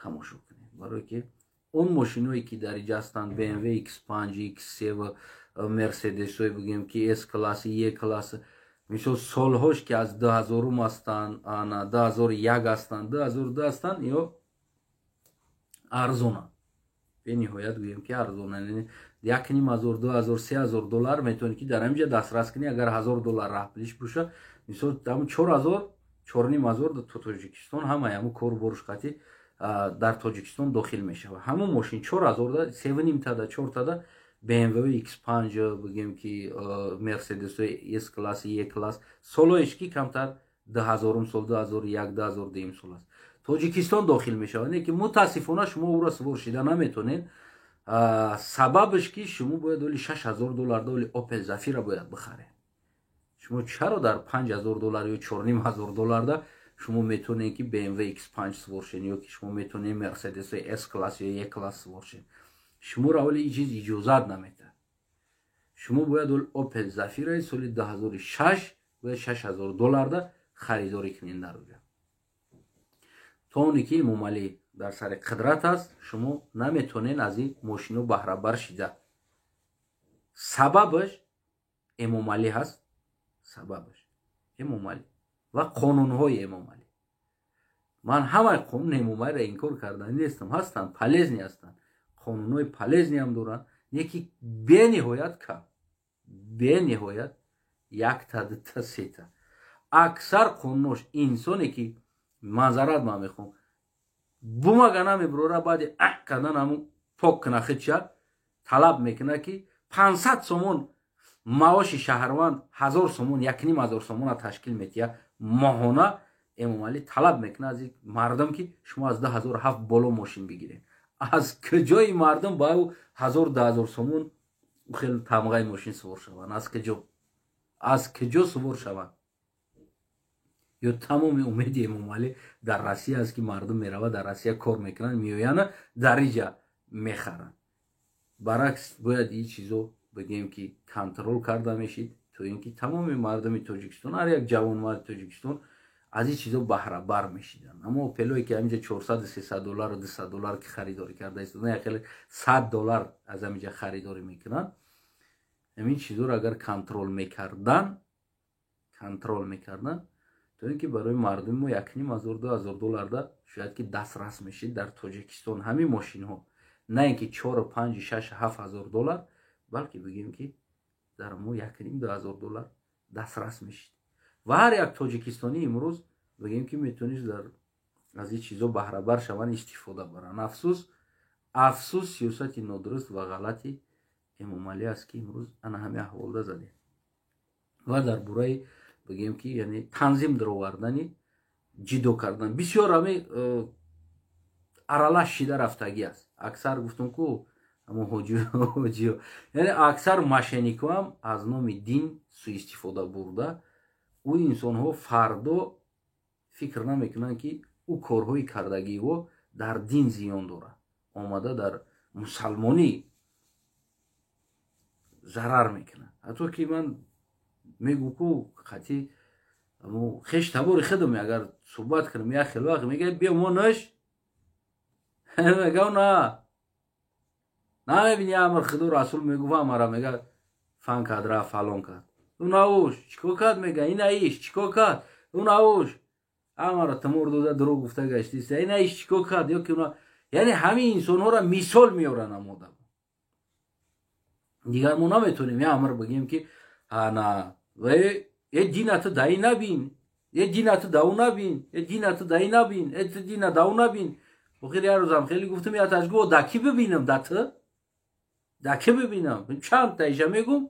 тамошо кунед. Барое ки он мошиное ки дар иҷа ҳастанд, BMW X5, X7, Mercedes-ҳое бигем ки S класс, E класс, мисол солҳош ки аз 2000 ҳастанд, ана 2001 ҳастанд, 2002 ҳастанд, ё арзонанд. Бениҳоят гӯем ки арзонанд. 1500, 2000, $3000 метавонед ки дар ҳаминҷа дастрас кунӣ. Агар $1000 раҳпулиш боша, мисол 4000, 4500 то Тоҷикистон ҳамаи ҳамун кору боруш қатӣ дар Тоҷикистон дохил мешавад. Ҳамун мошин 4000 да, 3,5 тада, 4 тада BMW X5, бигем ки Mercedes S класс, E класс, солоеш ки камтар 2000 сол, 2001, 2002 сол аст. Тоҷикистон дохил мешавад. Не ки мутаассифона шумо ӯро сувор шида наметонед. Сабабаш ки шумо бояд оли $6000 да оли Opel Zafira бояд бихаред. Шумо чаро дар $5000 ё $4500 да шумо метавонед ки BMW X5 сувор шед, ё ки шумо метавонед Mercedes S класс ё E класс сувор шед? Шуморо оли ин чиз иҷозат наметаҳад. Шумо бояд оли Opel Zafira соли 2006 бояд $6000 да харидорӣ кунед дар уҷа. То оне ки Эмомалӣ дар сари қудрат аст, шумо наметавонед аз ин мошино баҳрабар шида. Сабабаш Эмомалӣ ҳаст, сабабаш Эмомалӣ ва қонунҳои Эмомалӣ. Ман ҳамаи қонуни Эмомалиро инкор кардан нестам, ҳастанд, полезный ҳастанд, қонунҳои полезный ҳам доранд, не ки бениҳоят кам, бениҳоят якта, дута, сета. Аксар қонунош инсоне ки маъзарат ман мехоҳам бумага намебурора, баъди а кардан ҳамун пок куна хидша талаб мекунад, ки 500 сомон маоши шаҳрванд 1000 сомон, 1500 сомона ташкил метиҳад моҳона. Эмомалӣ талаб мекунад аз мардум, ки шумо аз 2007 боло мошин бигиред. Аз куҷои мардум ба ӯ 1000, 2000 сомон хел тамғаи мошин сувор шаванд? Аз куҷо, аз куҷо сувор шаванд? Ё тамоми умеди Эмомалӣ дар Россия аст, ки мардум меравад, дар Россия кор мекунанд, меоянд, дар иҷа мехаранд? Баръакс, бояд ин чизо, бигем, ки контроль карда мешид, то ин ки тамоми мардуми Тоҷикистон, ҳар як ҷавонмарди Тоҷикистон аз ин чизо баҳрабар мешиданд. Аммо пелое ки ҳаминҷа 400, 300 доллару 200 доллар ки харидорӣ карда истодан, якхеле 100 доллар аз ҳаминҷа харидорӣ мекунанд. Ҳамин чизоро агар контроль мекардан, то ин ки барои мардуми мо 1500, 2000 долларда шояд ки дастрас мешид дар Тоҷикистон ҳамин мошинҳо, на ин ки чору, панҷ, шаш, 7000 доллар, балки бигем, ки дар мо 1,5, 2000 доллар дастрас мешид ва ҳар як тоҷикистонӣ имрӯз, бигем, ки метавонист дар аз ин чизо баҳрабар шаванд, истифода баранд. Афсӯс, афсӯс, сиёсати нодуруст ва ғалати Эмомалӣ аст, ки имрӯз ана ҳамин аҳволда задем. Ва дар бораи, бигем, ки яъне танзим даровардани, ҷидо кардан, бисёр ҳами аралаш шида рафтагӣ аст. Аксар, гуфтум ку, ҳамо ҳоҷиё, яъне аксар мошенник ҳоам аз номи дин суистифода бурда, ӯ инсонҳо фардо фикр намекунанд, ки ӯ корҳои кардагиҳо дар дин зиён дорад, омада дар мусалмонӣ зарар мекунад. Ҳатто ки ман мегӯ ку хати хеш табори худам агар суҳбат кунам, як хел вақт мега: «Биё, мо нӯш». Мегав: «На, намебини, амр худо расул мегуфа, амара мега, фан кард, рафт, фалон кард, ӯ науш чикор кард?» Мега: «Ина иш чикор кард? Ӯ науш амара тумор дода, дурӯғ гуфта гаштиста, ина иш чикор кард?» Ё ки яъне ҳамин инсонҳоро мисол меоранд амодам. Дигар мо наметонем я амр бигем, ки ана е динату даи набин, е динату дау набин, е динату даи набин, е дина дау набин. Охир як рӯзам хеле гуфтам, яташ гуфт: «Да ки бибинам, да ту, да ки бибинам?» Чанд таиша мегум,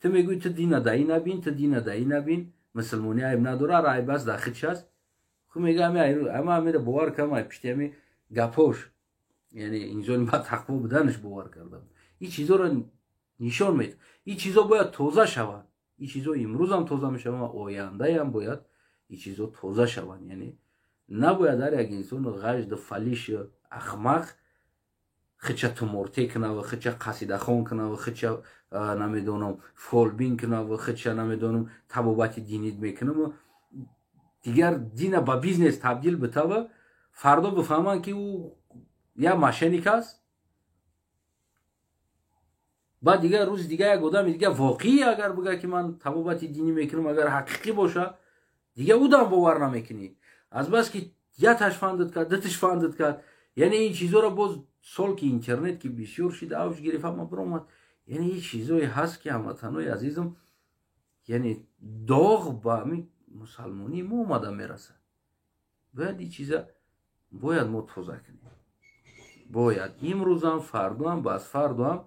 ту мегӯӣ: «Ту дина даи набин, ту дина даи набин, мусулмонӣ айб надора, айб аст дар худш аст». Ху мега, ама амира бовар кардам, ай пишти ами гапош, яъне инсони ба тақво буданаш бовар кардам. Ин чизоро нишон медиҳад. Ин чизо бояд тоза шаванд. Ин чизо имрӯзам тоза мешаванд ва ояндаям бояд ин чизо тоза шаванд. Яъне набояд ҳар як инсону ғажду фалишу ахмақ хича туморте кунаву хича қасидахон кунаву хича, намедонам, фолбин кунаву хича, намедонам, табобати динид мекунаму дигар дина ба бизнес табдил битава. Фардо бифаҳманд, ки ӯ як мошенник аст. Баъд дигар рӯзи дигар як одами дигар воқеӣ агар бигӯяд, ки ман табобати динӣ мекунам, агар ҳақиқӣ боша, дигар ӯдам бовар намекунӣ, азбаски яташ фандад кард, дуташ фандад кард. Яъне ин чизоро боз сол ки интернет ки бисёр шид, авҷ гирифт, ҳама биромад. Яъне ин чизое ҳаст, ки, ҳамватанои азизам, яъне доғ ба ҳамин мусалмонии мо омада мерасад. Бояд ин чиза бояд мо тоза кунем, бояд имрӯзам, фардоам, баъзфардоам.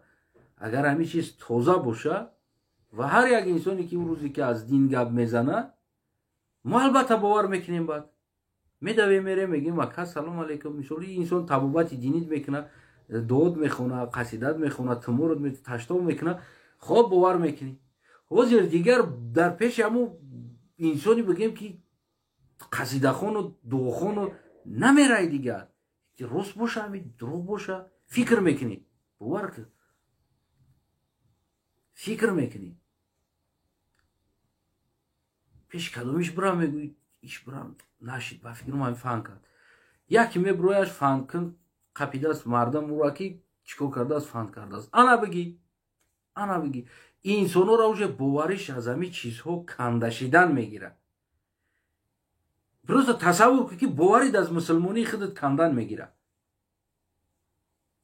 Агар ҳамин чиз тоза боша ва ҳар як инсоне ки имрӯзе ки аз дин гап мезанад, мо албатта бовар мекунем. Баъд медавем, мерем, мегӯем: «Ака, салом алейкум». Мисол, ин инсон табобати динид мекунад, дуод мехонад, қасидат мехонад, туморот таштоб мекунад. Хоб, бовар мекунӣ. Ҳозир дигар дар пеши ҳамун инсоне, бигем, ки қасидахону дуохону намерай, дигар рост боша, ами дурӯғ боша, фикр мекунӣ. Бовар кун, фикр мекунӣ: пеши кадомиш бирам? Мегӯӣ: «Иш бирам, нашид, ба фикрам ҳами фан кард». Яке мебирояш, фан кун қапидааст мардам, ӯра ки чӣ кор кардааст, фан кардааст. Ана бигӣ, Ана бигӣ, инсонҳоро уже бовариш аз ҳамин чизҳо кандашидан мегирад. Просто тасаввур кун, ки боварит аз мусулмонии худат кандан мегирад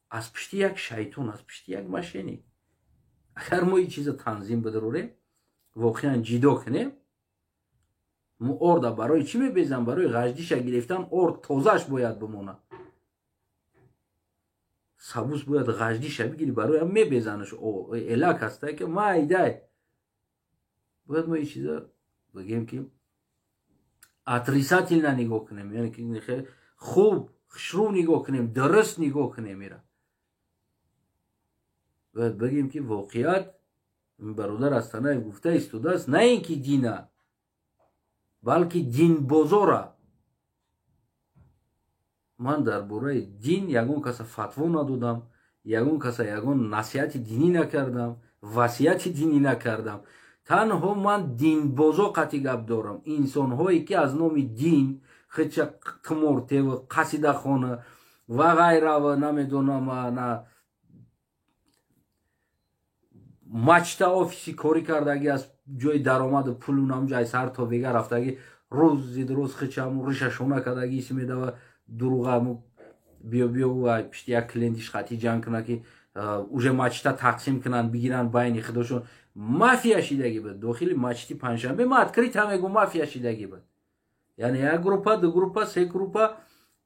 аз пишти як шайтон, аз пишти як мошенник. Агар мо ин чиза танзим бидорем, воқеан ҷидо кунем, мо орда барои чӣ мебезам? Барои ғаждиша гирифтан. Орд тозааш бояд бимонад, сабус бояд ғаждиша бигирӣ, барои ҳам мебезанаш. Элак ҳаста, ки майдай. Бояд мо ин чиза, бигем, ки отрицательно нигоҳ кунем, яъне ки хуб, хушрӯ нигоҳ кунем, дуруст нигоҳ кунем ира. Бояд бигем, ки воқеият бародар Астанаев гуфта истодааст, на ин ки дина, балки динбозора. Ман дар бораи дин ягон каса фатво надодам, ягон каса ягон насиҳати динӣ накардам, васияти динӣ накардам. Танҳо ман динбозо қатъи гап дорам, инсонҳое ки аз номи дин хича тумортева, қасидахона ва ғайрава, намедонам, на мачта, офиси корӣ кардаги, аз ҷои даромаду пулу намҷай сар то вега рафтаги, рӯз зид рӯз хичаму риша шона кардаги, иси медава дуруғаму биё биё пишти як клиентиш қатъи ҷанг куна, ки уже мачта тақсим кунанд, бигиранд байни худошон. Мафия шидаги буд дохили мачти Панҷшанбе. Ма открыто мегӯм, мафия шидаги буд. Яъне як группа, ду группа, се группа,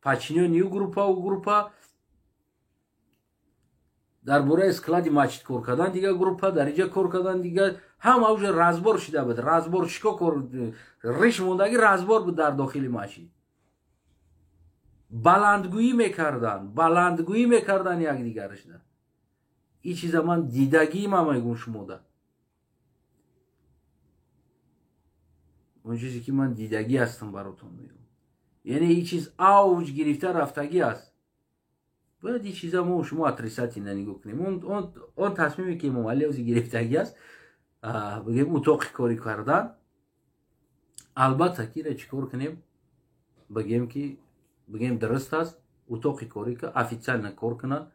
подчинённый ю группа, у группа, дар бораи склади мачид кор кардан дигар группа, дар иҷа кор кардан дигар, ҳама уже разбор шида буд. Разборщико кор риш мондаги, разбор буд дар дохили мачид. Баландгӯӣ мекарданд, баландгӯӣ мекарданд якдигарашда. Ин чиза ман дидагима мегӯм шумода, он чизе ки ман дидагӣ ҳастам, баротон мегӯм. Яъне ин чиз авҷ гирифта рафтагӣ аст. Бояд ин чиза мо шумо отрицательно нигоҳ кунем. Он тасмиме ки Эмомалӣ ози гирифтагӣ аст, бигем, утоқи корӣ кардан, албатта ки ира чӣ кор кунем, бигем ки бигем дуруст аст. Утоқи корӣ ка официально кор кунанд,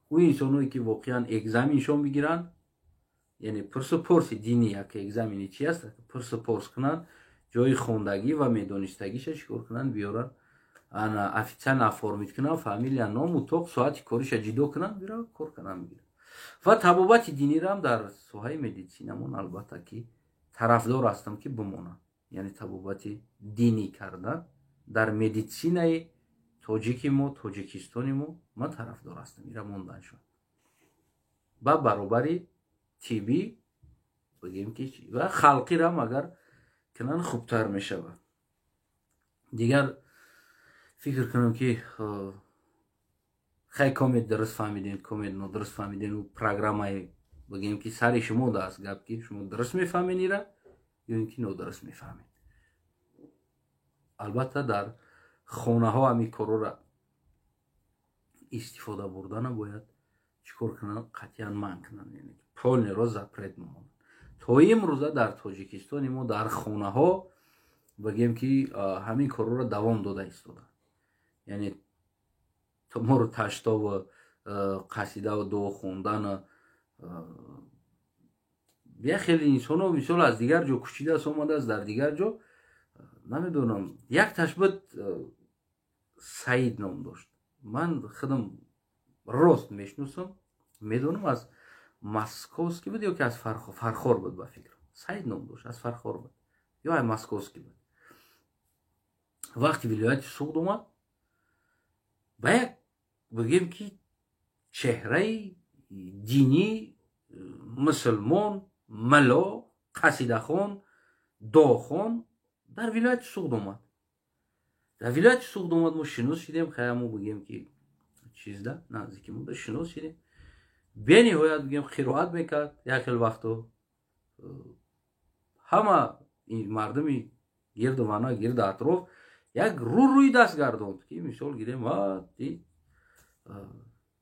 ӯ инсонҳое ки воқеан экзаменшон бигиранд, яъне пурсу порси динӣ, як экзамени чи аст, пурсу порс кунанд, ҷои хондагӣ ва медонистагиша чӣ кор кунанд, биёранд, ана официально оформить кунанд, фамилия, ном, утоқ, соати кориша ҷидо кунанд, бира кор кунанд, бигиранд. Ва табобати динирам дар соҳаи медицинамон албатта ки тарафдор ҳастам, ки бимонад. Яъне табобати динӣ кардан дар медицинаи тоҷики мо, Тоҷикистони мо, ман тарафдор ҳастам ира мондан шуд ба баробари тиббӣ, бигем ки ва халқирам агар кунанд, хубтар мешавад. Дигар фикр кунам, ки хай, комет дуруст фаҳмидем, комет нодуруст фаҳмидем, программаи, бигем ки сари шумо дааст гап, ки шумо дуруст мефаҳмед ира ё ин ки нодуруст мефаҳмед. Албатта, дар хонаҳо ҳамин корора истифода бурдана бояд чӣ кор кунанд? Қатъиян манъ кунанд, яъне полный ро запрет мемонанд. То имрӯза дар Тоҷикистони мо дар хонаҳо, бигем ки ҳамин корҳоро давом дода истоданд, яъне тумору таштову қасидаву дуо хондану. Як хеле инсонҳо, мисол, аз дигар ҷо кӯчидааст, омадааст, дар дигар ҷо, намедонам, якташ буд, Саид ном дошт. Ман худам рост мешиносам, медонам, аз Московский буд ё ки аз Фархор буд, ба фикрам. Саид ном дошт, аз Фархор буд ё ай Московский буд. Вақти вилояти Суғд омад, ба як, бигем ки, чеҳраи динӣ, мусулмон, мало, қасидахон, дохон дар вилояти Суғд омад. Дар вилояти Суғд омад, мо шинос шидем, хаямо, бигем ки, чизда наздики мо шинос шидем. Бениҳоят, бигем, қироат мекард. Як хел вақто ҳама мардуми гирду вана, гирду атроф як рӯ рӯи даст гардонд, ки мисол гирем,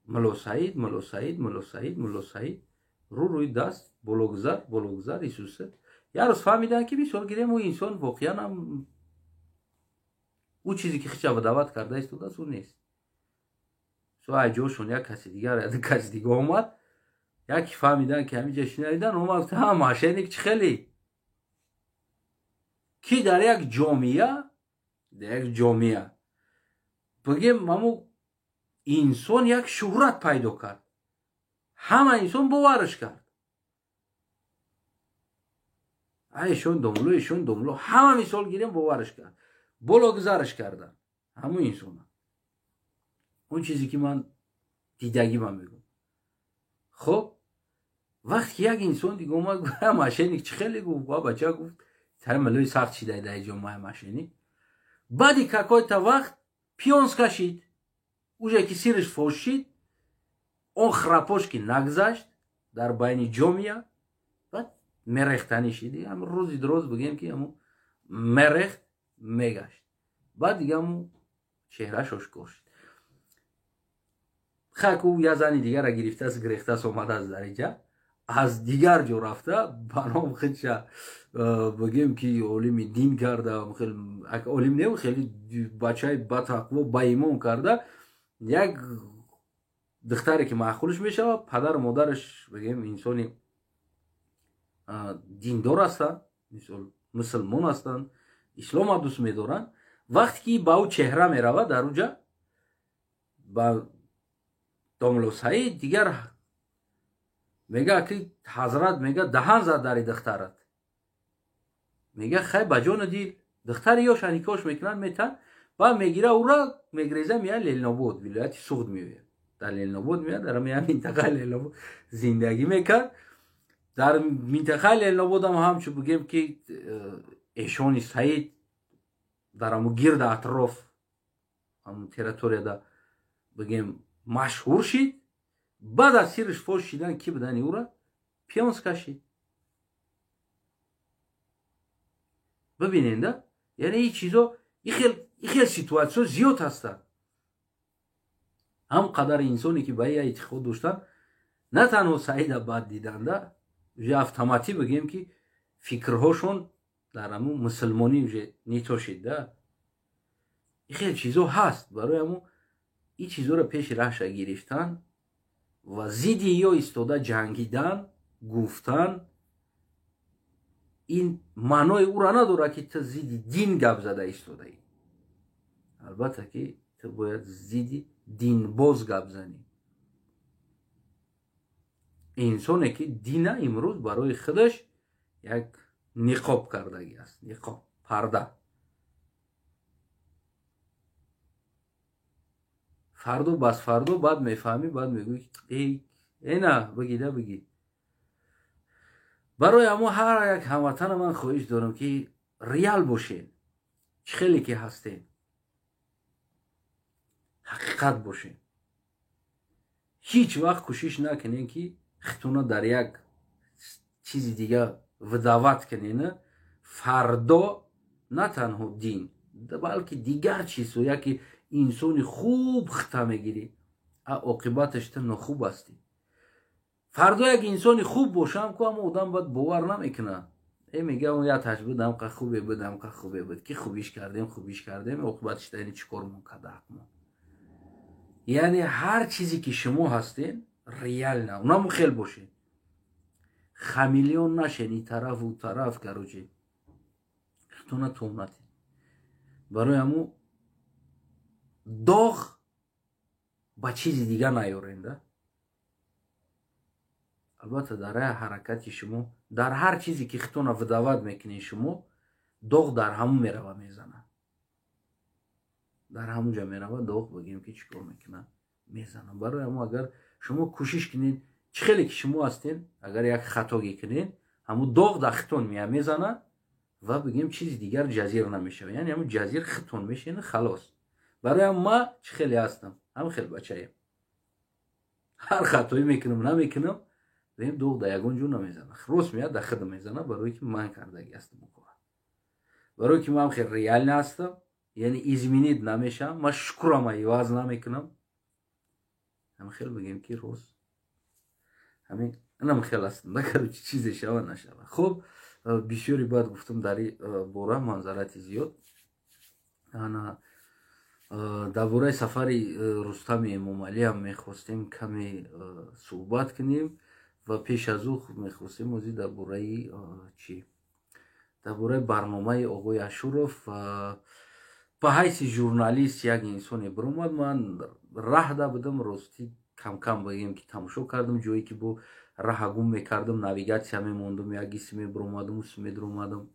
Мулло Саид, Мулло Саид, Мулло Саид, Мулло Саид, рӯ рӯи даст, бологузар, бологузар, исуса. Як рӯз фаҳмиданд, ки мисол гирем, ӯ инсон воқеан ҳам ӯ чизе ки хича даъват карда истодааст, ӯ нест. Ай ҷошон як каси дигар, як каси дига омад. Яки фаҳмидан ки ҳаминҷа шинавидан, омад гуфт: ҳа, мошенник чӣ хеле? Ки дар як ҷомеа, дар як ҷомеа бигем, ҳамун инсон як шӯҳрат пайдо кард, ҳама инсон бовараш кард. Эшон домло, эшон домло, ҳама мисол гирем, бовараш кард, боло гузараш кардан ҳамун инсона. Он чизе ки ман дидагӣ ман мегӯм. Хоб, вақте ки як инсон дига омад, гуфт: мошенник чӣ хеле? Гуфт, ба бача гуфт: тари малои сахт шидай дар ҷомеаи мошенник. Баъди какой-то вақт пионс кашид, уже ки сириш фош шид, он храпош ки нагзашт дар байни ҷомеа, баъд мерехтанӣ шид. Ҳам рӯзи дроз бигем ки ҳамун мерехт, мегашт, баъд дига ҳамун чеҳраш ошкор шид. Хак, ӯ я зани дигара гирифтааст, гирехтааст, омадааст дар инҷа, аз дигар ҷо рафта, ба ном худша бигем ки олими дин карда, олим не, хеле бачаи батақво, баимон карда, як духтаре ки маъқулш мешавад, падару модараш бигем инсони диндор ҳастанд, мисол мусулмон ҳастанд, ислома дӯст медоранд. Вақте ки ба ӯ чеҳра меравад дар уҷа ба домло Саид, дигар мега ки ҳазрат, мега, даҳан зад дари духтарат. Мега: хай, ба ҷону дил. Духтари ёша никош мекунанд, метан, баъд мегира ура, мегреза, меяд Ленинобод, вилояти Суғд меояд. Дар Ленинобод меяд, дар минтақаи Ленинобод зиндагӣ мекард. Дар минтақаи Ленинободам ҳамчун бигем ки эшони Саид дар ҳамун гирда атроф, ҳамун территорияда бигем машҳур шид. Баъд аз сириш фош шидан, ки будани ӯра пионс кашид. Бибиненда, яъне ин чизо, ин хел ситуатсиё зиёд ҳастанд. Ҳам қадар инсоне ки ба ин эътиқод доштанд, на танҳо Саида бад диданда, уже автоматӣ бигем ки фикрҳошон дар ҳамун мусулмонӣ уже нитошид да. Ин хел чизо ҳаст. Барои ҳамун ин чизоро пеши раҳша гирифтан ва зидди ё истода ҷангидан, гуфтан, ин маънои ӯра надорад ки ту зидди дин гап зада истодаӣ. Албатта ки ту бояд зидди динбоз гап занӣ, инсоне ки дина имрӯз барои худаш як ниқоб кардагӣ аст, ниқоб, парда. Фардо бас фардо баъд мефаҳмӣ, баъд мегӯӣ: эй, эна бигида бигӣ. Барои ҳамо ҳар як ҳамватана ман хоҳиш дорам ки реал бошед, чӣ хеле ки ҳастем, ҳақиқат бошед. Ҳеҷ вақт кӯшиш накунед ки хитуна дар як чизи дига выдават кунед. Фардо на танҳо дин, балки дигар чизҳо, яке инсони хуб хита мегирӣ, а оқибаташ ту нохуб ҳастӣ. Фардо як инсони хуб бошам ку, ҳама одам баъд бовар намекунад. Э, мега, он яташ буд, ҳамқа хубе буд, ҳамқа хубе буд, ки хубиш кардем, хубиш кардем, оқибаташ тайни чӣ кормон карда ҳақмон. Яъне ҳар чизе ки шумо ҳастен, реально унаму хел бошед, хамелеон нашен, и тараф у тараф, короче, хитуна тумнатед. Барои ҳамун доғ ба чизи дига наёренда. Албатта дар ҳар ҳаракати шумо, дар ҳар чизе ки хитона выдават мекунед шумо, доғ дар ҳамун мерава, мезана, дар ҳамун ҷа мерава доғ, бигем ки чӣ кор мекунад, мезана. Барои ҳамун агар шумо кӯшиш кунед, чӣ хеле ки шумо ҳастед, агар як хатогӣ кунед, ҳамун доғ дар хитон мея мезана ва бигем чизи дигар ҷазир намешавад. Яъне ҳамун ҷазир хитон мешина, халос. Барои ҳам ма чӣ хеле ҳастам, ҳам хел бачаем, ҳар хатоӣ мекунам, намекунам, бигем доғ дар ягон ҷо намезана, рост меяд дар худам мезана, барое ки ман кардагӣ ҳастам он кора, барое ки ман хел реально ҳастам, яъне изменить намешавам, ман шукрама иваз намекунам. Ҳам хел бигем ки рост ҳамин инам хел ҳастам, да, короче, чизе шава нашава. Хуб, бисёри баъд гуфтам дар ин бора, манзарати зиёд. Ана дар бораи сафари Рустами Эмомалиам мехостем каме суҳбат кунем. Ва пеш аз ӯ мехостем озӣ дар бораи чӣ, дар бораи барномаи оғои Ашуров ба ҳайси журналист як инсоне биромад. Ман раҳда будам, ростӣ кам-кам бигем ки тамошо кардам, ҷое ки бо раҳа гум мекардам, навигатсия мемондум, як исм мебиромадам, усм медиромадам.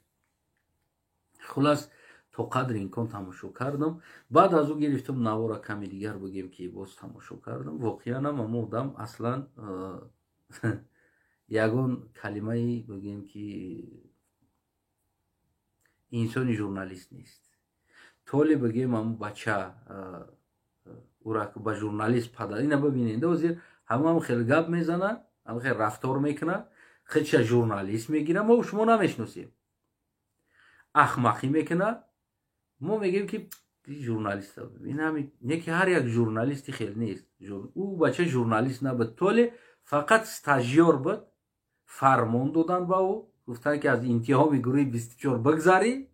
Хулас, то қадри имкон тамошо кардам. Баъд аз ӯ гирифтам навора, ками дигар бигем ки боз тамошо кардам. Воқеанам амо одам аслан ягон калимаи бигем ки инсони журналист нест. Толи бигем ҳамун бача ура ба журналист пада ина бибинед, ҳозир ҳамам хеле гап мезана, ҳам хеле рафтор мекуна, худша журналист мегира, мо шумо намешиносем, ахмақӣ мекуна, мо мегӯем ки журналист. Не ки ҳар як журналисти хел нест. Ӯ бача журналист набуд, толе фақат стажёр буд. Фармон додан ба ӯ, гуфтанд ки аз имтиҳоми гурӯҳи 24 бигзарӣ,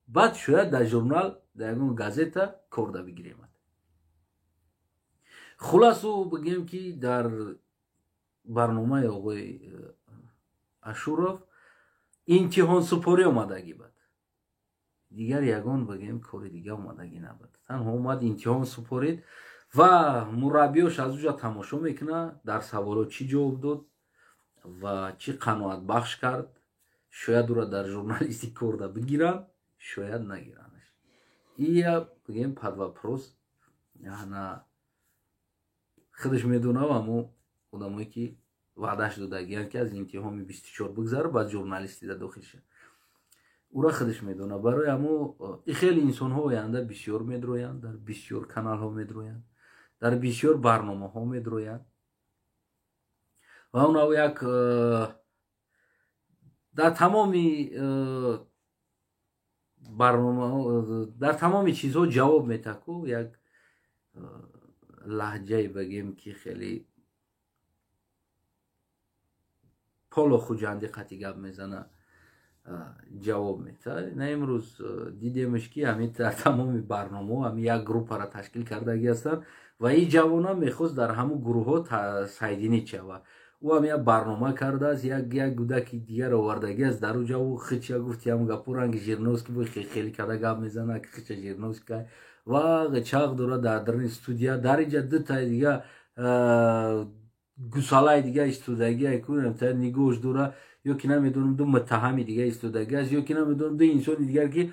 баъд шояд дар журнал, дар ягон газета корда бигиремад. Хулас, ӯ бигӯем ки дар барномаи оғои Ашуров имтиҳонсупорӣ омадагӣ буд, дигар ягон бигӯем кори дига омадагӣ набуд. Танҳо омад, имтиҳон супорид ва мураббиёш аз уҷа тамошо мекунад, дар саволҳо чӣ ҷавоб дод ва чӣ қаноатбахш кард. Шояд ӯро дар журналистӣ корда бигиранд, шояд нагиранаш. Ия бигӯем под вопрос. На худаш медонав, амо одамое ки ваъдаш додагиянд ки аз имтиҳоми 24 бигзара, баъд журналистида дохил шавад, ура худаш медонад. Барои амо и хеле инсонҳо оянда бисёр медроянд, дар бисёр каналҳо медроянд, дар бисёр барномаҳо медроянд ва онав як дар тамоми барномаҳо, дар тамоми чизҳо ҷавоб метаку як лаҳҷае бигем ки хеле поло хуҷандӣ қатъи гап мезана, ҷавоб мета. На имрӯз дидемш ки ҳамин дар тамоми барномаҳо ҳамин як группаро ташкил кардагӣ ҳастанд ва ин ҷавонам мехост дар ҳамун гурӯҳҳо сайдинӣ шавад. Ӯ ҳам як барнома кардааст, як гудаки дигар овардагӣ аст дар уҷа, ӯ хича гуфти ҳам гапу ранги Жирновский бу хеле када гап мезана, хича Жирновский ва чақ дора дар даруни студия. Дар инҷа дутаи дига гусалаи дига истодагӣ нигоҳш дора, ё ки намедонам ду муттаҳами дига истодагӣ аст, ё ки намедонам ду инсони дигар ки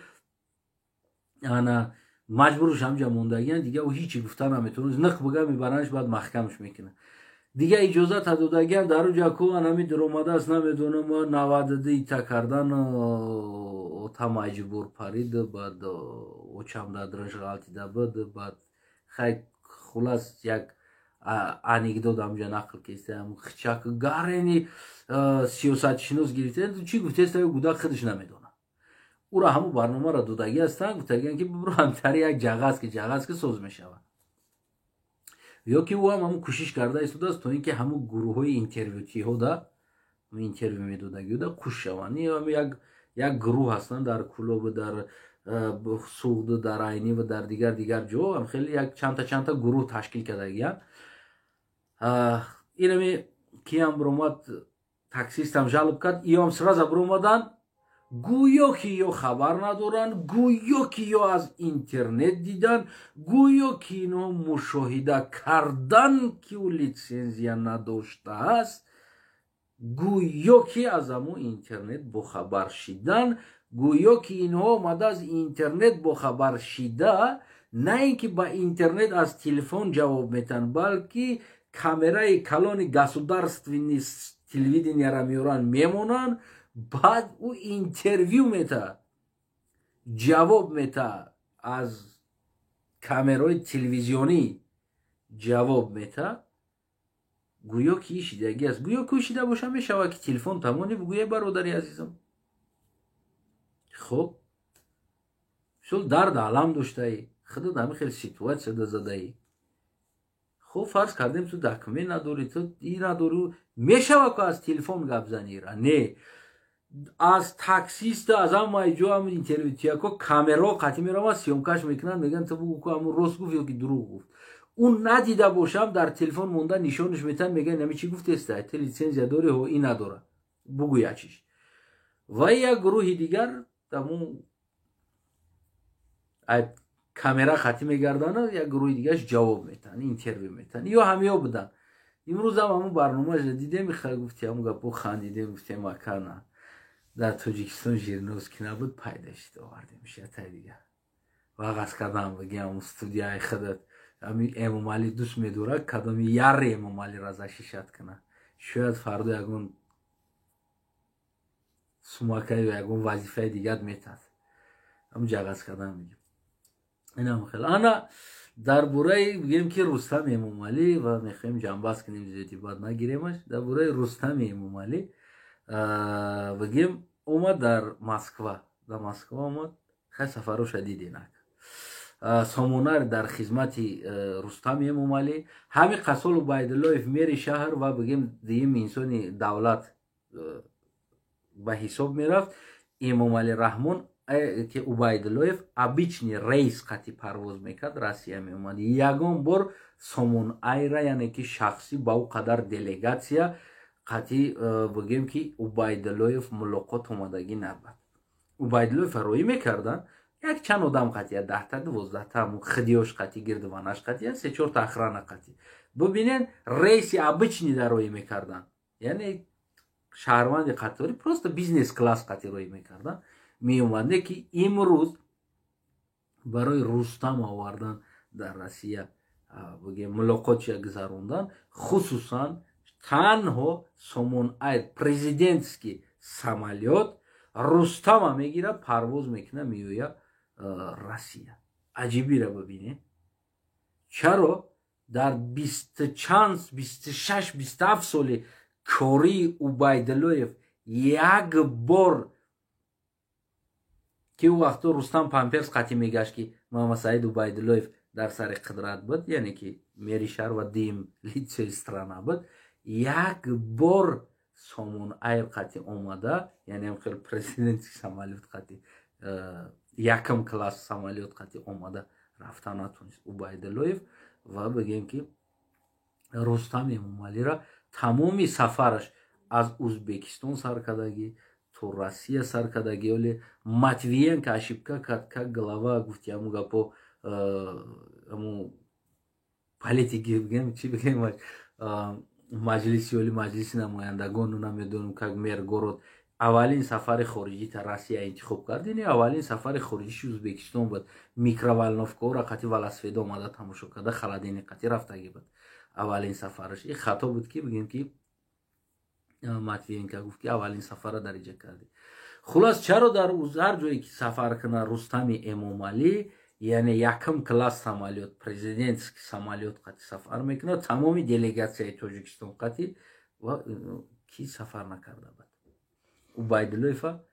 ана маҷбуруш ҳамҷа мондагиянд, дига ӯ ҳичи гуфта наметавонист, ниқ бига мебаранаш, баъд маҳкамш мекунад. Дига иҷозата додагиянд дар уҷа ку анами дуромадааст, намедонам 92 ита кардан, ота маҷбур парид, баъд очам дар дарунш ғалтида буд, баъд хай хулас як анекдот ҳамҷа нақл кеста. Хичак гарени сиёсатшинос гирифта, чӣ гуфтеста, гудак худаш намедонад. Ура ҳамун барномаро додагӣ ҳастанд, гуфтагиянд ки бибуро ҳамтари як ҷағаз ки ҷағаз ки соз мешавад. Ё ки ӯ ҳам ҳамун кӯшиш карда истодааст то ин ки ҳамун гурӯҳҳои интервютиҳода, интервю медодагиҳода қуш шаванд. Як гурӯҳ ҳастанд дар Кӯлобу, дар Суғду, дар Айнӣ ва дар дигар дигар ҷо ҳам хеле як чандта чандта гурӯҳ ташкил кардагиянд. Инами киам биромад, таксистам жалоб кард, иём сразу биромаданд, гӯё ки ё хабар надоранд, гӯё ки ё аз интернет дидан, гӯё ки инҳо мушоҳида кардан ки ӯ литсензия надоштааст, гӯё ки аз ҳамун интернет бохабар шидан, гӯё ки инҳо омада аз интернет бохабар шида, на ин ки ба интернет аз телефон ҷавоб метаҳанд, балки камераи калони государственный телевиденияро меоранд, мемонанд, баъд ӯ интервю метаҳад, ҷавоб метаҳад, аз камераҳои телевизионӣ ҷавоб метаҳад, гӯё ки шидагӣ аст. Гӯё ки шида боша, мешавад ки телефон тамони бугӯя, бародари азизам. Хуб, мисол дард алам доштаӣ, худат ҳамин хел ситуатсияда задаӣ. Хуб, фарз кардем ту документ надорӣ, ту и надорӣ, мешавад ку аз телефон гап занира? Не, аз таксиста, аз ҳамаи ҷо ҳам интервютияко камерао қатъи мераванд, съёмкаш мекунанд, мегӯянд ту бугӯ ку ҳамун рост гуфт ё ки дурӯғ гуфт. Ӯ надида бошам, дар телефон монда нишонаш метан, мегӯян: «Нами чӣ гуфтеста? Ты лицензия дори?» «Ҳо, ин надора, бугӯя чиш». Ва як гурӯҳи дигар таму камера хатӣ мегардана, як гурӯҳи дигараш ҷавоб метаҳанд, интервю метаҳанд. Ё ҳамиё буданд. Имрӯзам ҳамун барномаша дидем, гуфти ҳамун гапо, хандидем, гуфтем: «Ака, на дар Тоҷикистон Жириновский набуд, пайдо шид, овардем шатай дига вағаз кардам». Бигем, ҳамун студияи худат ҳами Эмомалӣ дӯст медорад, кадоми ярри Эмомалиро защищать кунад. Шояд фардо ягон сумака ё ягон вазифаи дигар метад, ҳамун ҷағаз кардан мегем. Инам хел. Ана дар бораи, бигем, ки Рустами Эмомалӣ ва мехоҳем ҷамъбаст кунем, зиёди бад нагиремаш. Дар бораи Рустами Эмомалӣ, бигем, омад дар Москва, дар Москва омад. Хай, сафароша диденак. Сомонар дар хизмати Рустами Эмомалӣ. Ҳами қасол Убайдуллоев, мери шаҳр ва, бигем, дуюми инсони давлат ба ҳисоб мерафт Эмомалӣ Раҳмон, ки Убайдуллоев обычный рейс қати парвоз мекард, Россия меомад. Ягон бор Сомон Айра, яъне ки шахсӣ ба ӯ қадар делегатсия қати, бигем, ки Убайдуллоев мулоқот омадагӣ набад. Убайдуллоев роӣ мекарданд як чанд одам қатия, 10-та, 12-та, ҳамун хидиёш қати, гирдуванаш қатия, се чорта охрана қати. Бубинен, рейси обычный да роӣ мекарданд, яъне шаҳрванди қаторӣ, просто бизнес класс қати роӣ мекарданд, меомад. Не ки имрӯз барои Рустам овардан дар Россия, бигем, мулоқотша гузарондан, хусусан танҳо Сомон Айр, президентский самолёт, Рустама мегира, парвоз мекуна, меоя Россия. Аҷибира бибинед, чаро дар бисту чанд, 26, 27 соли кории Убайдуллоев як бор, ки ӯ вақто Рустам памперс қатӣ мегашт, ки Муҳаммадсаид Убайдуллоев дар сари қудрат буд, яъне ки мери шаҳр ва дуюм лицои страна буд, як бор Сомон Айр қатӣ омада, яъне хел президентский самолёт қатӣ, якум класс самолёт қатӣ омада рафта натонист Убайдуллоев. Ва бигем, ки Рустам Эмомалира тамоми сафараш аз Узбекистон сар кардагӣ то Россия сар кардагӣ. Оле Матвиенко ошибка кард как глава, гуфти ҳамун гапо, ҳамун политики, бигем, чӣ бигем, маҷлиси оли, маҷлиси намояндагону намедонам, как мэр город аввалин сафари хориҷита Россия интихоб кард. Ини аввалин сафари хориҷиш Узбекистон буд. Микроволновкаора қати велосипед омада тамошо карда, холодильник қати рафтагӣ буд аввалин сафараш. Ин хато буд, ки, бигем, ки Матвиенко гуфт, ки аввалин сафара дар иҷа кардӣ. Хулас, чаро дар ҳар ҷое ки сафар кунад Рустами Эмомалӣ, яъне якум класс самолёт, президентский самолёт қати сафар мекунад, тамоми делегатсияи Тоҷикистон қати, ва ки сафар накарда буд Убайдуллоева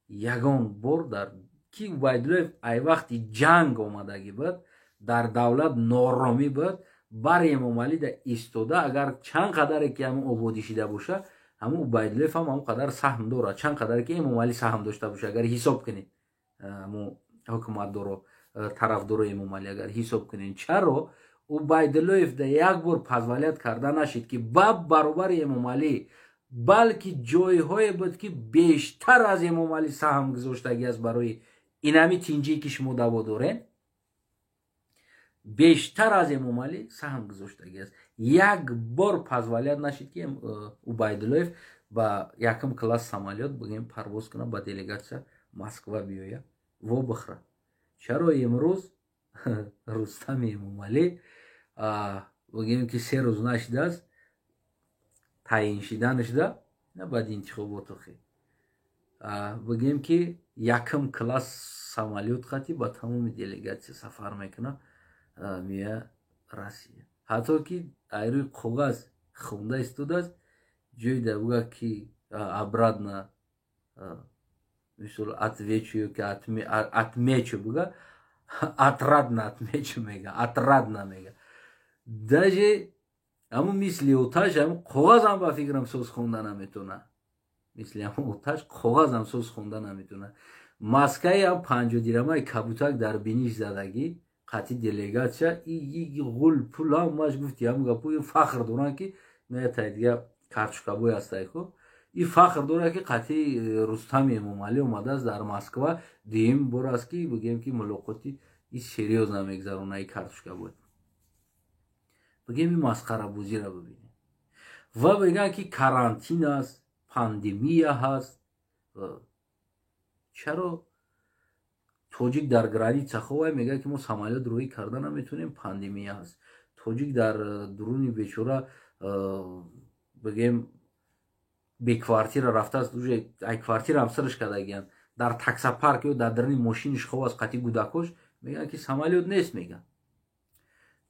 ягон бор дар ки Убайдуллоев ай вақти ҷанг омадагӣ буд, дар давлат нооромӣ буд, бар Эмомалӣ да истода. Агар чанд қадаре ки ҳамун ободӣ шида боша, ҳамун Убайдуллоев ҳам ҳамон қадар саҳм дорад, чанд қадаре ки Эмомалӣ саҳм дошта боша. Агар ҳисоб кунед, ҳамун ҳукуматдоро, тарафдорои Эмомалӣ, агар ҳисоб кунед, чаро Убайдуллоев да як бор позволять карда нашид, ки ба баробари Эмомалӣ, балки ҷойҳое буд, ки бештар аз Эмомалӣ саҳм гузоштагӣ аст барои инами тинҷие, ки шумо даъво доред, бештар аз Эмомалӣ саҳм гузоштагӣ аст, як бор позволять нашид, ки Убайдуллоев ба якум класс самолёт, бигем, парвоз кунад, ба делегатсия Москва биёя, во бихӯра? Чаро имрӯз Рустами Эмомалӣ, бигем, ки 3 рӯз нашидааст таъин шиданашда, на баъди интихоботу, хе, бигем, ки якум класс самолёт қати ба тамоми делегатсия сафар мекунад, меоя Россия? Ҳатто ки айрӯи коғаз хонда истодааст, ҷойда буга, ки обратно, мисол, отвечу ё ки отмечу буга, отрадно отмечу мега, отрадно мега. Даже ҳамун мисли оташ ҳамун коғазам, ба фикрам, соз хонда наметона. Мисли ҳамун оташ коғазам соз хонда наметона. Маскаи ҳам 50 дирамаи кабутак дар биниш задагӣ. Қатъи делегация и ғул пул ҳамаш гуфти ҳам гапу фахр доранд, ки натай дига картошкабой ҳастай ку, и фахр дорад, ки қатъи Рустами Эмомалӣ омадааст дар Москва. Дуюм бор аст, ки бигем, ки мулоқоти и серьёзно мегзарона. И картошкабой, бигем, и масхарабозиро бибинем ва мегӯянд, ки карантин аст, пандемия ҳаст. Чаро тоҷик дар граница ховай, мегӯяд, ки мо самолёт роҳӣ карда наметавонем, пандемия ҳаст? Тоҷик дар дуруни бечора, бигем, беквартира рафтааст, уже ай квартира ҳам сирш кардагиянд, дар таксопарк ё дар даруни мошиниш хов аст қатъи гудакош, мегӯянд, ки самолёт нест. Мегӯянд,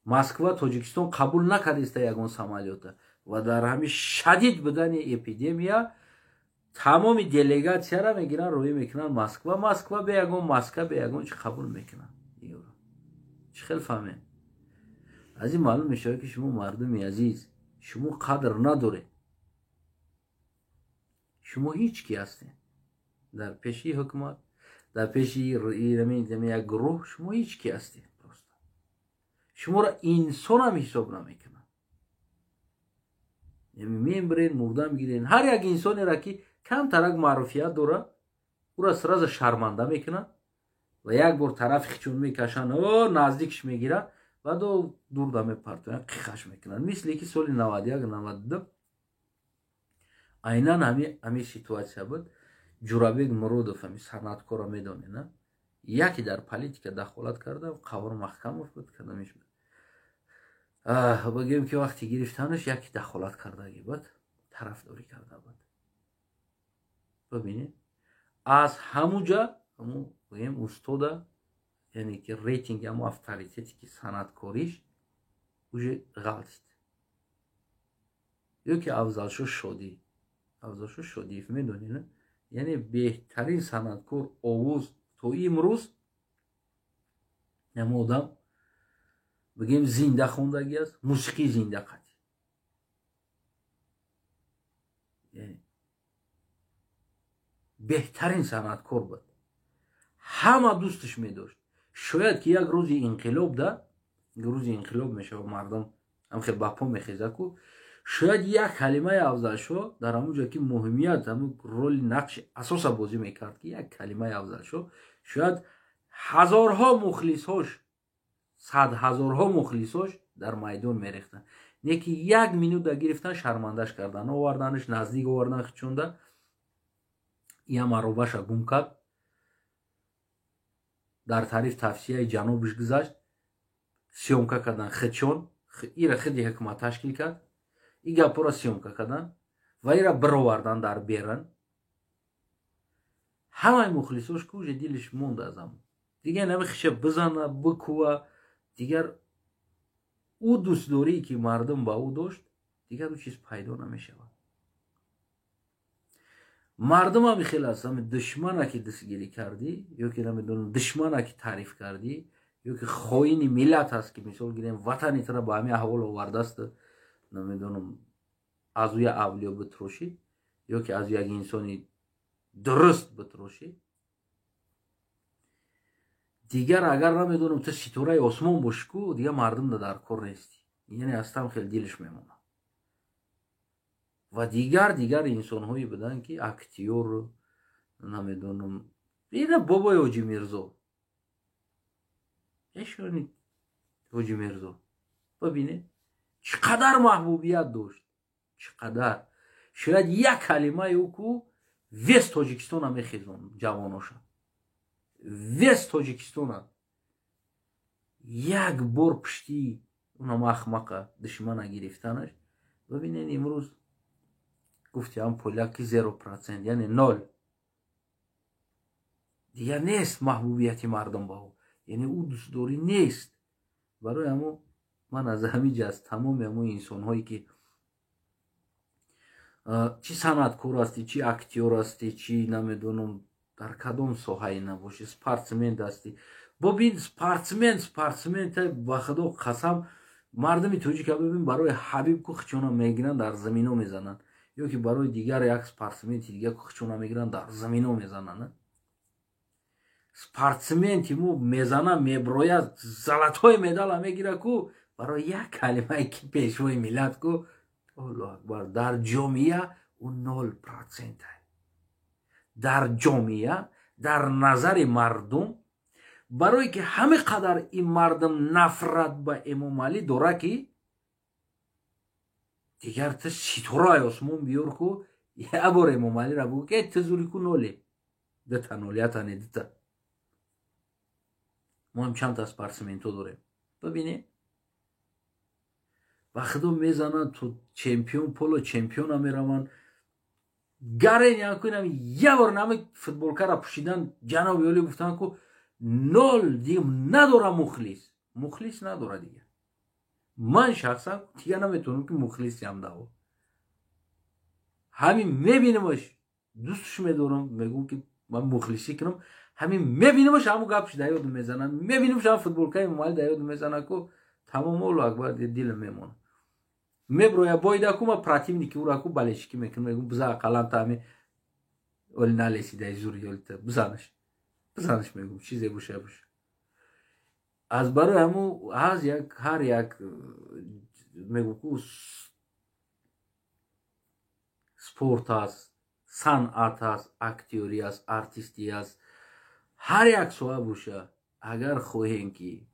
Москва Тоҷикистон қабул накардиста ягон самолёта ва дар ҳамин шадид будани эпидемия тамоми делегатсияра мегиранд, роҳӣ мекунанд Москва. Москва бе ягон маска, бе ягон чи қабул мекунанд. Чӣ хел фаҳмем? Аз ин маълум мешавад, ки шумо, мардуми азиз, шумо қадр надоред, шумо ҳеҷ ки ҳастед дар пеши ҳукумат, дар пеши як гурӯҳ. Шумо ҳеҷ ки ҳастед, просто шуморо инсонам ҳисоб намекунанд. Мембирен, мурда мегирен. Ҳар як инсонеро, ки камтарак маъруфият дорад, ӯро сразу шарманда мекунанд ва як бор тарафи хичон мекашанд, о наздикш мегиранд, баъдо дурда мепартоянд, қихаш мекунанд. Мисле ки соли 91, 92 айнан ҳамин ситуация буд. Ҷурабек Муродов, ҳами санъаткорро медонед, на? Яке дар политика дахолат карда, Қавор Маҳкамов буд, кадамиш буд, бигӯем, ки вақти гирифтанаш яке дахолат кардаги буд, тарафдорӣ карда буд. Бибинед, аз ҳамуҷа ҳаму, бигӯем, устода, яъне ки рейтинги, ҳаму авторитете ки санъаткориш уже ғалтид. Ё ки Афзалшо Шодӣ, Афзалшо Шодиев медонед, на? Яъне беҳтарин санъаткор, овоз то имрӯз ҳамо одам, бигем, зинда хондагӣ аст, мусиқии зинда қатӣ, беҳтарин санъаткор буд, ҳама дӯсташ медошт. Шояд ки як рӯзи инқилоб да, рӯзи инқилоб мешава, мардум ҳам хел ба по мехеза ку, шояд як калимаи Афзалшо дар ҳамун ҷо, ки муҳимият, ҳамун роли нақши асоса бозӣ мекард, ки як калимаи Афзалшо шояд ҳазорҳо мухлисҳош, садҳазорҳо мухлисош дар майдон мерехтанд. Не ки як минута гирифтан, шармандаш кардан, оварданаш наздик, овардан хичонда, ям аробаша гум кард, дар таъриф тавсияи ҷанобиш гузашт, съёмка кардан хичон, ира хиди ҳукумат ташкил кард, и гапҳоро съёмка кардан ва ира бировардан дар беран. Ҳамаи мухлисош ку уже дилиш монд аз ҳамон, дигар намехиша бизана, бикува. Дигар ӯ дӯстдорие, ки мардум ба ӯ дошт, дигар ӯ чиз пайдо намешавад. Мардум ҳами хел аст. Ҳами душмана ки дастгирӣ кардӣ, ё ки намедонам, душмана ки таъриф кардӣ, ё ки хоини миллат ҳаст, ки мисол гирем, ватани тара ба ҳамин аҳвол овардааст, намедонам, аз ӯ як авлиё битрошӣ ё ки аз як инсони дуруст битрошӣ, дигар агар намедонам, ту ситораи осмон бошӣ ку, дигар мардумда дар кор нестӣ. Яъне астам хел дилш мемонад. Ва дигар инсонҳое буданд, ки актёр, намедонам, ина бобои Ҳоҷи Мирзо, эшони Ҳоҷи Мирзо, бибинед, чӣ қадар маҳбубият дошт, чӣ қадар. Шояд як калимаи ӯ ку весь Тоҷикистона мехезон, ҷавоноша, весь Тоҷикистона. Як бор пушти унам ахмақа, душмана гирифтанаш, бибинед, имрӯз гуфти ҳам поляки, 0%, яъне ноль. Дигар нест маҳбубияти мардум ба ӯ, яъне ӯ дӯстдорӣ нест. Барои ҳамо ман аз ҳамин ҷа аз тамоми ҳамо инсонҳое, ки чӣ санъаткор ҳастӣ, чӣ актёр ҳастӣ, чӣ намедонам, дар кадом соҳае набошӣ, спортсмен ҳастӣ, бобин, спортсмен, ба худо қасам, мардуми тоҷика бибин, барои Ҳабиб ку хичона мегиранд, дар замино мезананд, ё ки барои дигар як спортсменти дигар ку хичона мегиранд, дар замино мезананд. Спортсменти мо мезана, меброяд, золотой медала мегира ку, барои як калимае ки пешвои миллат ку, Аллоҳу акбар, дар ҷомеа ӯ 0%. Дар ҷомеа, дар назари мардум, барое ки ҳаме қадар ин мардум нафрат ба Эмомалӣ дора, ки дигар ту ситораи осмон биёр ку, як бор Эмомалиро бугӯ, ки ту зури ку, ноле, дута нол, ята не, дута. Мо ҳам чандта спортсменто дорем, бибинем, ба худо мезананд, ту чемпион, поло чемпиона мераванд, гарен якунам як бор нами футболкара пӯшидан, ҷаноби олӣ гуфтанд ку, нол дигар надора, мухлис надора дигар. Ман шахсан дигар наметавонам, ки мухлисиам даво. Ҳамин мебинамаш, дӯстш медорам, мегӯм, ки ман мухлисӣ кунам. Ҳамин мебинамаш, ҳамун гапш да ёдам мезанад, мебинамаш, ҳам футболкаи Эмомалӣ да ёдам мезанад ку, тамом, Аллоҳу акбар, дилам мемонад. Меброя бойда ку, ма противники ура ку болельщикӣ мекунам, мегӯм, биза, ақаллан та ҳами оли налесидаи зури ёлита бизанаш, бизанаш, мегӯм, чизе боша боша. Аз барои ҳамун ҳаз як ҳар як мегӯм ку, спорт аст, санъат аст, актёрӣ аст, артистӣ аст, ҳар як соҳа боша, агар хоҳем, ки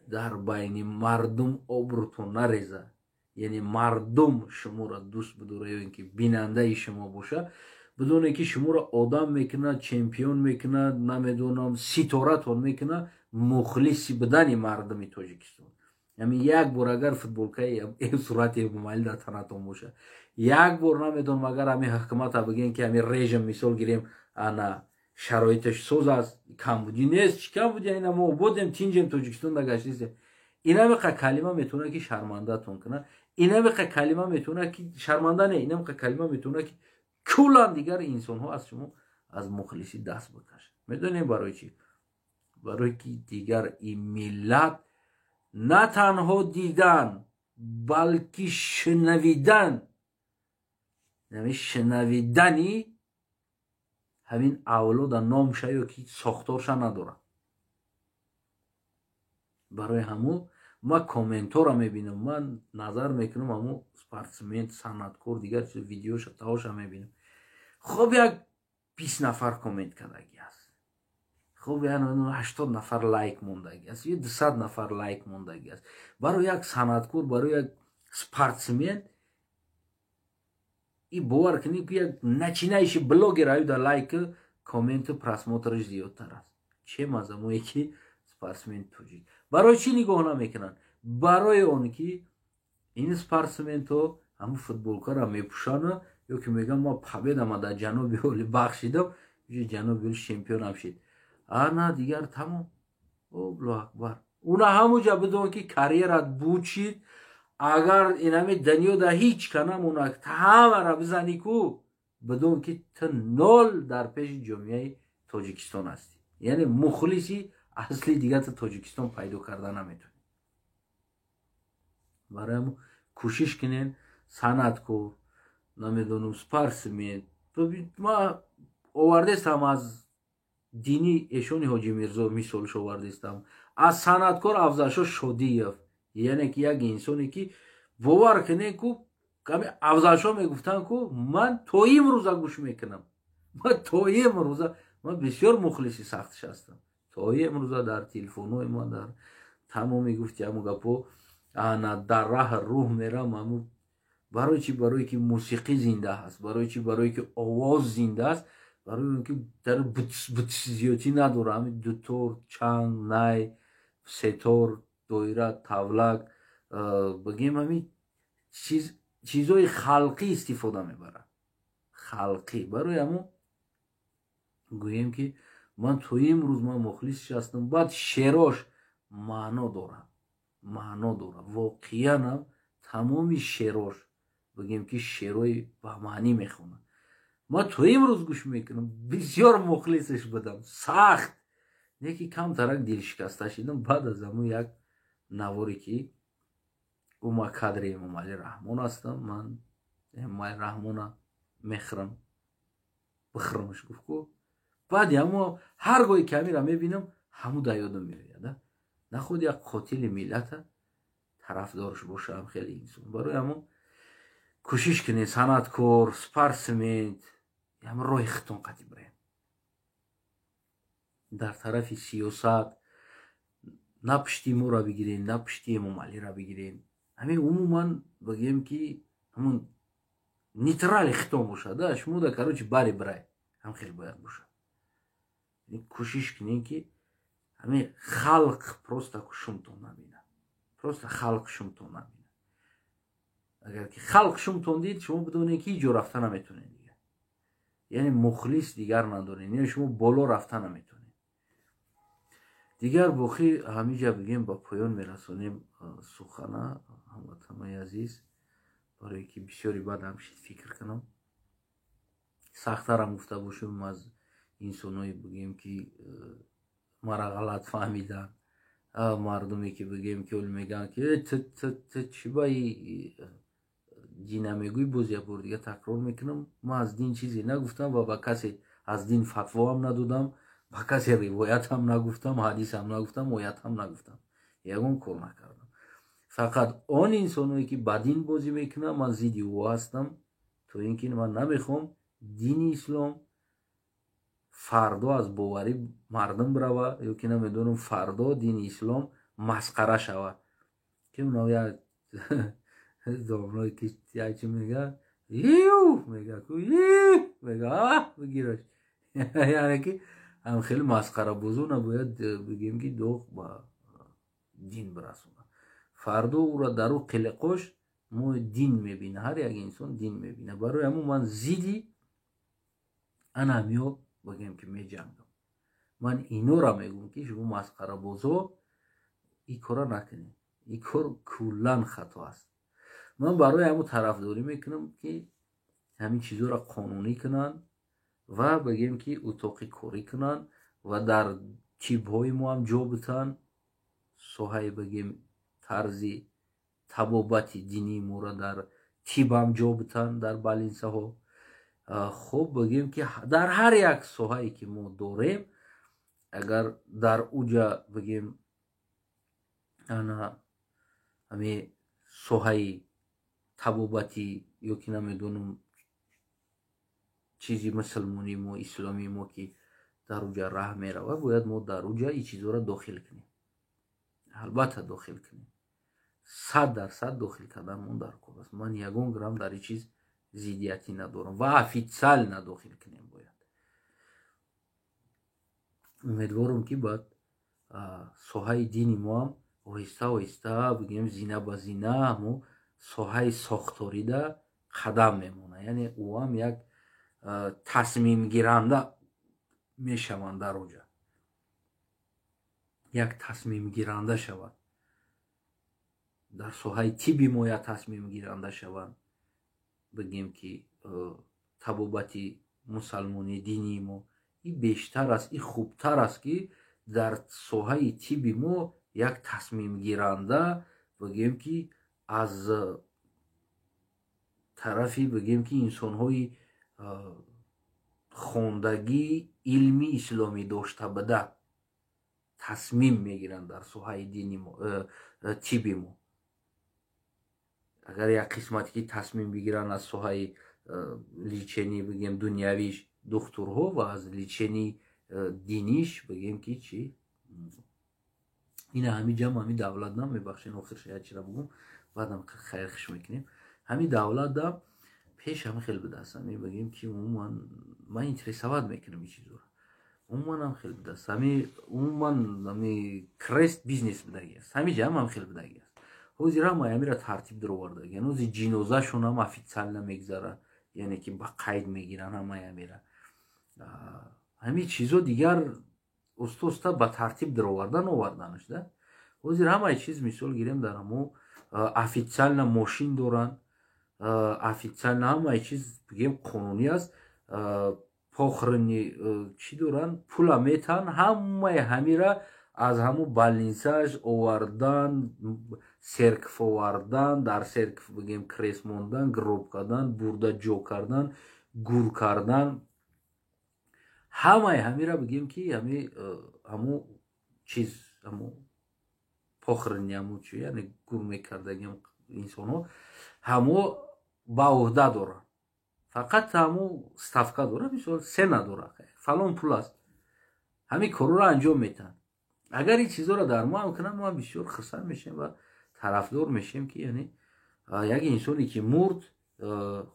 дар байни мардум обрӯтон нареза, яъне мардум шуморо дӯст бидора ё ин ки бинандаи шумо боша, бидоне, ки шуморо одам мекунад, чемпион мекунад, намедонам, ситоратон мекунад мухлиси будани мардуми Тоҷикистон. Ҳамин як бор агар футболкаи сурати Эмомалӣ дар танатон боша, як бор, намедонам, агар ҳамин ҳукумата бигем, ки ҳамин режим, мисол гирем, ана шароиташ соз аст, камбудӣ нест, чӣ камбудӣ, ина мо ободем, тинҷем, Тоҷикистон дагаштистем, инамиқа калима метавонад, ки шармандатон кунад, инамиқа калима метавонад, ки шарманда не, инамиқа калима метавонад, ки куллан дигар инсонҳо аз шумо, аз мухлисӣ даст бикашад. Медонем барои чӣ? Барое ки дигар ин миллат на танҳо дидан, балки шунавидан, шунавидани ҳамин авлода номша ё ки сохторша надорад. Барои ҳамун ман комментора мебинам, ман назар мекунам, ҳамун спортсмен, санъаткор, дигар чиз, видеоша, таоша мебинам. Хуб, як 20 нафар коммент кардагӣ аст, хуб, 80 нафар лайк мондагӣ аст ё 200 нафар лайк мондагӣ аст. Барои як санъаткор, барои як спортсмен и бовар кунед, ки як начинающий блогер аюда лайк, комменту, просмотраш зиёдтар аст, чем аз амое ки спортсмени тоҷик. Барои чӣ нигоҳ намекунанд? Барои он ки ин спортсменто ҳамун футболкаро мепӯшанд ё ки мегӯям, ма победама дар ҷаноби олӣ бахшидам, ҷаноби оли чемпионам шид, ана дигар тамом, Аллоҳу акбар. Уна ҳамуҷа бидон, ки карьерат бучид. Агар инами дунёда ҳеҷ ка намонад, ҳамара бизанӣ ку, бидон, ки ту нол дар пеши ҷомеаи Тоҷикистон ҳастӣ, яъне мухлиси асли дигар ту Тоҷикистон пайдо карда наметавонӣ. Барои ҳамо кӯшиш кунен, санъаткор, намедонам, спортсмен. Ма овардестам аз дини эшони Ҳоҷи Мирзо мисолш овардестам, аз санъаткор Афзалшо Шодиев, яъне ки як инсоне, ки бовар кунен ку, ами Афзалшо мегуфтанд ку, ман то имрӯза гӯш мекунам. Ман то имрӯза, ман бисёр мухлиси сахтш ҳастам, то имрӯза дар телефонҳои ман, дар тамоми гуфти ҳамун гапҳо, ана дар раҳ рӯҳ мерам ҳамун. Барои чӣ? Барое ки мусиқӣ зинда ҳаст. Барои чӣ? Барое ки овоз зинда аст, барои он ки дар бутс зиёдтӣ надора, ҳамин дутор, чанг, най, сетор, доира, тавлак, бигем, ҳамин чизҳои халқӣ истифода мебарад, халқӣ. Барои ҳамун гӯем, ки ман то имрӯз ман мухлисш ҳастам. Баъд шерош маъно дорад, маъно дорад воқеанам. Тамоми шерош, бигем, ки шерои ба маънӣ мехонад. Ман то имрӯз гӯш мекунам, бисёр мухлисаш будам сахт, не ки камтарак дилшикаста шидам баъд аз ҳамун як наворе, ки ӯ: «Ма кадри Эмомалӣ Раҳмон ҳастам, ман Эмомалӣ Раҳмона мехӯрам, бихӯрамаш», гуфт ку. Баъди ҳамо ҳар гоҳе ки ҳамира мебинам, ҳаму да ёдам меояд. Нахуд як қотили миллата тарафдорш бошам, хеле инсон. Барои ҳамо кӯшиш кунед, санъаткор, спортсмен, ҳам роҳи хитон қатӣ бирем. Дар тарафи сиёсат на пишти моро бигирем, на пишти Эмомалиро бигирем. Ҳамин умуман бигем, ки ҳамун нейтрали хитон бошад, шумо да, короче, бари бирай, ҳам хел бояд бошад. Кӯшиш кунем, ки ҳамин халқ просто шумтон набинад, просто халқ шумтон набинад. Агар ки халқ шумтон дид, шумо бидонед, ки ҳеҷ ҷо рафта наметонед дигар, яъне мухлис дигар надоред, яъне шумо боло рафта наметонед дигар. Боқӣ ҳамиҷа бигем, ба поён мерасонем сухана, ҳамватанои азиз, барое ки бисёри бадам шид, фикр кунам, сахттарам гуфта бошем, аз инсоное бигем, ки мара ғалат фаҳмидан, мардуме ки бигем, ки оли мегӯянд, ки ту чӣ ба дина мегӯӣ. Боз як бор дига такрор мекунам: ман аз дин чизе нагуфтам ва ба касе аз дин фатвоам надодам, ба касе ривоятам нагуфтам, ҳадисам нагуфтам, оятам нагуфтам, ягон кор накардам. Фақат он инсоное ки ба дин бозӣ мекунанд, ман зидди ӯ ҳастам, то ин ки ман намехоҳам дини ислом фардо аз боварӣ мардум бирава ё ки намедонам, фардо дини ислом масхара шава, ки уно як домное ки якчи мега, ю мега, мега, бигираш, яъне ки ҳам хеле масхарабозо набояд, бигем, ки доғ ба дин бирасонад. Фардо ӯра дар ӯ қилиқош мо дин мебина, ҳар як инсон дин мебина. Барои ҳамун ман зидди ана ҳамиҳо, бигем, ки меҷангам. Ман инора мегӯм, ки шумо масхарабозо ин кора накунед, ин кор куллан хато аст. Ман барои ҳамун тарафдорӣ мекунам, ки ҳамин чизҳоро қонунӣ кунанд ва бигем, ки утоқи корӣ кунанд ва дар тибҳои мо ҳам ҷо битанд, соҳаи, бигем, тарзи табобати динии моро дар тибам ҷо битанд, дар больницаҳо. Хуб, бигем, ки дар ҳар як соҳае ки мо дорем, агар дар уҷа, бигем, ана ҳами соҳаи табобати ё ки намедонам, чизи мусулмонии мо, исломии мо, ки дар уҷа раҳ меравад, бояд мо дар уҷа ин чизҳоро дохил кунем, албатта дохил кунем, 100% дохил карданмон дар кор аст. Ман ягон грамм дар ин чиз зиддиятӣ надорам ва официально дохил кунем бояд. Умедворам, ки баъд соҳаи дини мо ҳам оҳиста оҳиста, бигем, зина ба зина ҳамо соҳаи сохторида қадам мемонад, яъне ӯ ҳам як тасмимгиранда мешаванд, дар оҷа як тасмимгиранда шавад, дар соҳаи тибби мо як тасмимгиранда шаванд, бигем, ки табобати мусалмонии динии мо и бештар аст, и хубтар аст, ки дар соҳаи тибби мо як тасмимгиранда, бигем, ки аз тарафи, бигем, ки инсонҳои хондагӣ, илми исломӣ дошта буда тасмим мегиранд дар соҳаи дини мо, тибби мо. Агар як қисмате ки тасмим бигиранд аз соҳаи лечение, бигем, дунявиш духтурҳо ва аз лечение диниш, бигем, ки чи ина ҳами ҷамъ, ҳами давлат нам, мебахшен, охир шояд чира бугум, баъдам хайрхиш мекунем. Ҳами давлат да пеш ҳами хел будааст, ҳами, бигем, ки умуман ман интересовать мекунам ин чизҳоро, умуман ҳам хел будааст, ҳами умуман ҳами крест бизнес будаги аст, ҳами ҷамъ ҳам хел будаги аст. Ҳозир ҳама ҳамира тартиб даровардаги, ҳозир ҷинозашон ҳам официально мегзарад, яъне ки ба қайд мегиранд ҳамаи ҳамира. Ҳамин чизо дигар оста оста ба тартиб даровардан, оварданаш да. Ҳозир ҳамаи чиз, мисол гирем, дар ҳамо официально мошин доранд, официально ҳамаи чиз, бигем, қонунӣ аст. Похорони чӣ доранд, пула метаҳанд, ҳамаи ҳамира аз ҳамун больницааш овардан, церковь овардан, дар церковь, бигем, крест мондан, гроб кардан, бурда ҷо кардан, гур кардан. Ҳамаи ҳамира бигем, ки ҳами ҳаму чиз, ҳаму похорони, ҳаму чи, яъне гур мекардаги инсонҳо, ҳамо ба уҳда доранд. Фақат ҳаму ставка дорад, мисол, цена дорад, фалон пул аст, ҳамин корҳоро анҷом метаҳанд. Агар ин чизҳоро дар мо ҳам кунанд, мо ҳам бисёр хурсанд мешавем ва тарафдор мешавем, ки яъне як инсоне ки мурд,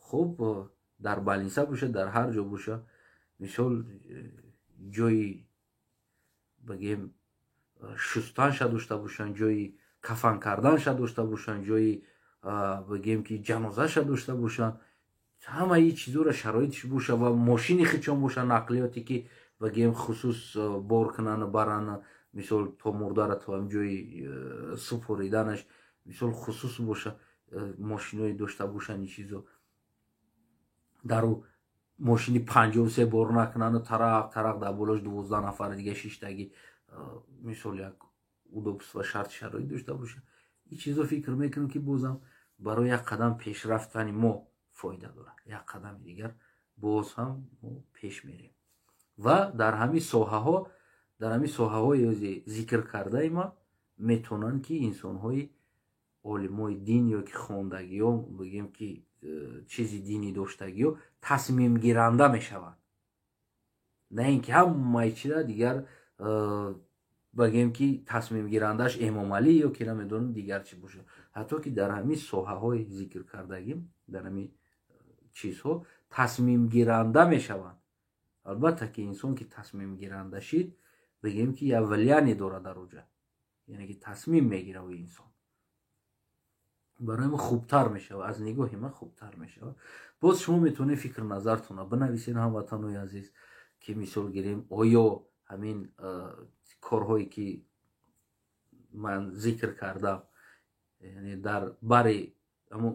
хуб, дар больница боша, дар ҳар ҷо боша, мисол, ҷои, бигем, шустанша дошта бошанд, ҷои кафан карданша дошта бошанд, ҷои, бигем, ки ҷанозаша дошта бошанд, ҳамаи ин чизҳоро шароитш боша ва мошини хичон боша, нақлиёте ки, бигем, хусус бор кунанд, баранд, мисол, то мурдара то ҳам ҷои супориданаш, мисол, хусус боша, мошиное дошта бошанд. Ин чизо дару мошини 53 бор накунанду тарақ тарақ дар болош 12 нафари дига шиштагӣ, мисол, як удобство, шарти шароит дошта боша. Ин чизо фикр мекунам, ки бозам барои як қадам пешрафтани мо фоида дорад, як қадами дигар боз ҳам мо пеш мерем. Ва дар ҳамин соҳаҳо, дар ҳамин соҳаҳои ози зикр кардаи ма метавонанд, ки инсонҳои олимои дин ё ки хондагиҳо, бигем, ки чизи динӣ доштагиҳо тасмимгиранда мешаванд, на ин ки ҳамаи чиза дигар, бигем, ки тасмимгирандаш Эмомалӣ ё ки намедонам дигар чӣ бошад. Ҳатто ки дар ҳамин соҳаҳои зикр кардагим, дар ҳамин чизҳо тасмимгиранда мешаванд. Албатта ки инсон ки тасмимгиранда шид, бигем, ки як влияние дорад дар оҷа, яъне ки тасмим мегирад ӯ инсон, барои мо хубтар мешавад, аз нигоҳи ман хубтар мешавад. Боз шумо метавонед фикр назартонро бинависед, ҳамватанои азиз, ки, мисол гирем, оё ҳамин корҳое ки ман зикр кардам, яъне дар бари ҳамун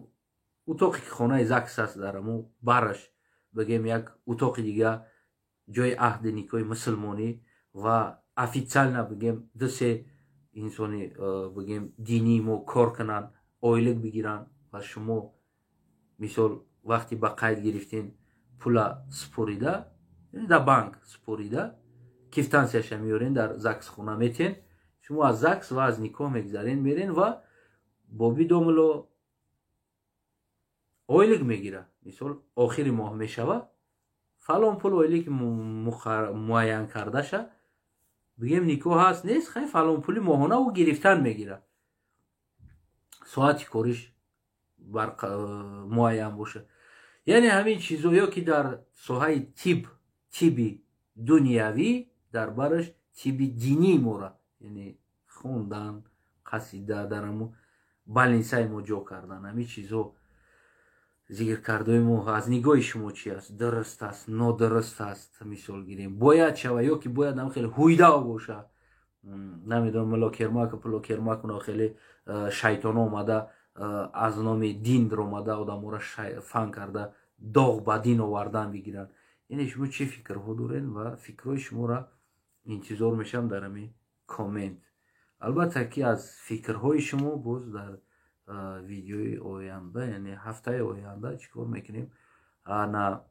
утоқе ки хонаи ЗАГС аст, дар ҳамун бараш, бигем, як утоқи дига, ҷои аҳди никоҳи мусулмонӣ ва официально, бигем, ду се инсони, бигем, динии мо кор кунанд, ойлик бигиранд ва шумо, мисол, вақте ба қайд гирифтен, пула супорида, дар банк супорида, квитансияша меорен, дар ЗАГС хона метен, шумо аз ЗАГС ва аз никоҳ мегзарен, мерен ва боби домуло ойлик мегира. Мисол, охири моҳ мешава, фалон пул ойлики муайян кардаша, бигем, никоҳ ҳаст, нест, хай, фалон пули моҳона ӯ гирифтан мегира, соати кориш муайян бошад. Яъне ҳамин чизо, ё ки дар соҳаи тиб, тиби дунявӣ, дар бараш тиби динии мора, яъне хондан қасида, дар ҳамо больницаи мо ҷо кардан, ҳамин чизо зикр кардаи мо аз нигоҳи шумо чи аст? Дуруст аст, нодуруст аст? Мисол гирем, бояд шава ё ки бояд ҳам хеле ҳуйда боша, намедонам, мулло Кермак, пуло Кермак, уна хеле шайтоно омада, аз номи дин омада, одаморо фан карда, доғ ба дин овардан бигиранд. Яъне шумо чӣ фикрҳо дорен ва фикрҳои шуморо интизор мешавам дар ҳамин коммент. Албатта ки аз фикрҳои шумо боз дар видеои оянда, яъне ҳафтаи оянда, чӣ кор мекунем? Ана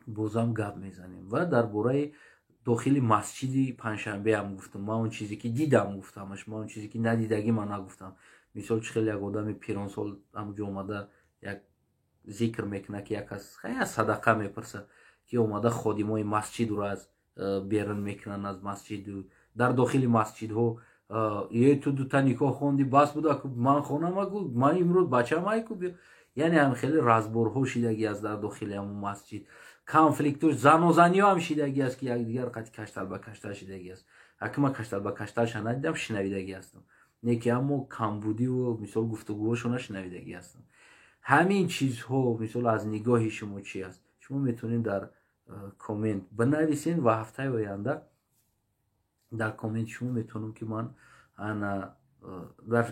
бозам гап мезанем ва дар бораи дохили масҷиди панҷшанбеам гуфтам. Ман он чизе ки дидам, гуфтамаш, ман он чизе ки надидагӣ ман нагуфтам. Мисол, чӣ хеле як одами пиронсол ҳамҷо омада, як зикр мекунад, ки як кас садақа мепурсад, ки омада ходимои масҷидро аз берун мекунанд аз масҷиду дар дохили масҷидҳо: «Е, ту дута никоҳ хонди, бас буда, ман хонамаку, ман имрӯз бачамайку». Яъне ҳам хеле разборҳо шидагӣ аст дар дохили ҳамун масҷид, конфликту занозаниҳо ҳам шидагӣ аст, ки якдигар қати каштал ба каштал шидагӣ аст. Ҳаки ман каштал ба кашталша надидам, шунавидагӣ ҳастам, не ки аммо камбудиву, мисол, гуфтугӯҳошона шунавидагӣ ҳастам. Ҳамин чизҳо, мисол, аз нигоҳи шумо чи аст? Шумо метавонед дар коммент бинависен ва ҳафтаи оянда дар комменти шумо метавонам, ки ман ана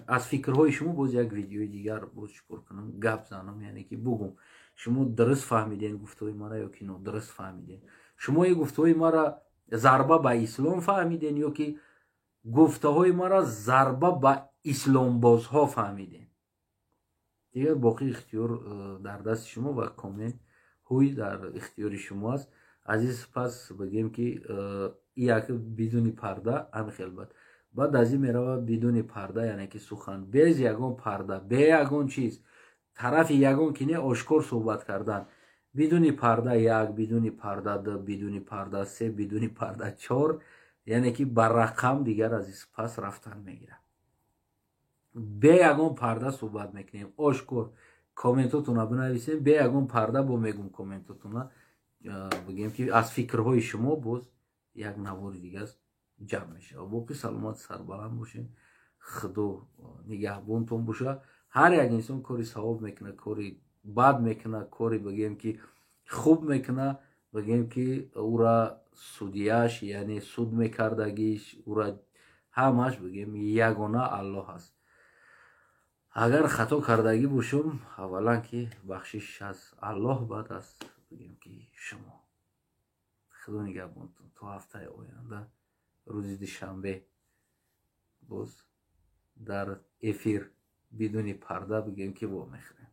аз фикрҳои шумо боз як видеои дигар боз чикор кунам, гап занам, яъне ки бугум, шумо дуруст фаҳмиден гуфтаҳои мара ё ки нодуруст фаҳмиден, шумо и гуфтаҳои мара зарба ба ислом фаҳмиден ё ки гуфтаҳои мара зарба ба исломбозҳо фаҳмиден. Дигар боқӣ ихтиёр дар дасти шумо ва коммент ҳуй дар ихтиёри шумо аст. Азиз, пас бигем, ки як бидуни парда ҳамин хел. Баъд аз ин мерава бидуни парда, яъне ки сухан без ягон парда, бе ягон чиз, тарафи ягон ки не, ошкор суҳбат кардан. Бидуни парда як, бидуни парда ду, бидуни парда се, бидуни парда чор, яъне ки ба рақам дигар аз пас рафтан мегирад. Бе ягон парда суҳбат мекунем ошкор. Комментотуна бинависем, бе ягон парда бо мегум комментотуна. Бигем, ки аз фикрҳои шумо боз як навори дигар ҷамъ мешавад. Боқӣ саломат, сарбаланд бошем, Худо нигаҳбонтон боша. Ҳар як инсон кори савоб мекунад, кори бад мекунад, кори, бигем, ки хуб мекунад, бигем, ки ура судияш, яъне суд мекардагиш, ура ҳамаш, бигем, ягона Аллоҳ аст. Агар хато кардагӣ бошум, аввалан ки бахшиш аз Аллоҳ, баъд аз, бигем, ки шумо. Худо нигаҳбонтон то ҳафтаи оянда, рӯзи душанбе боз дар эфир бидуни парда, бигем, ки вомехӯрем.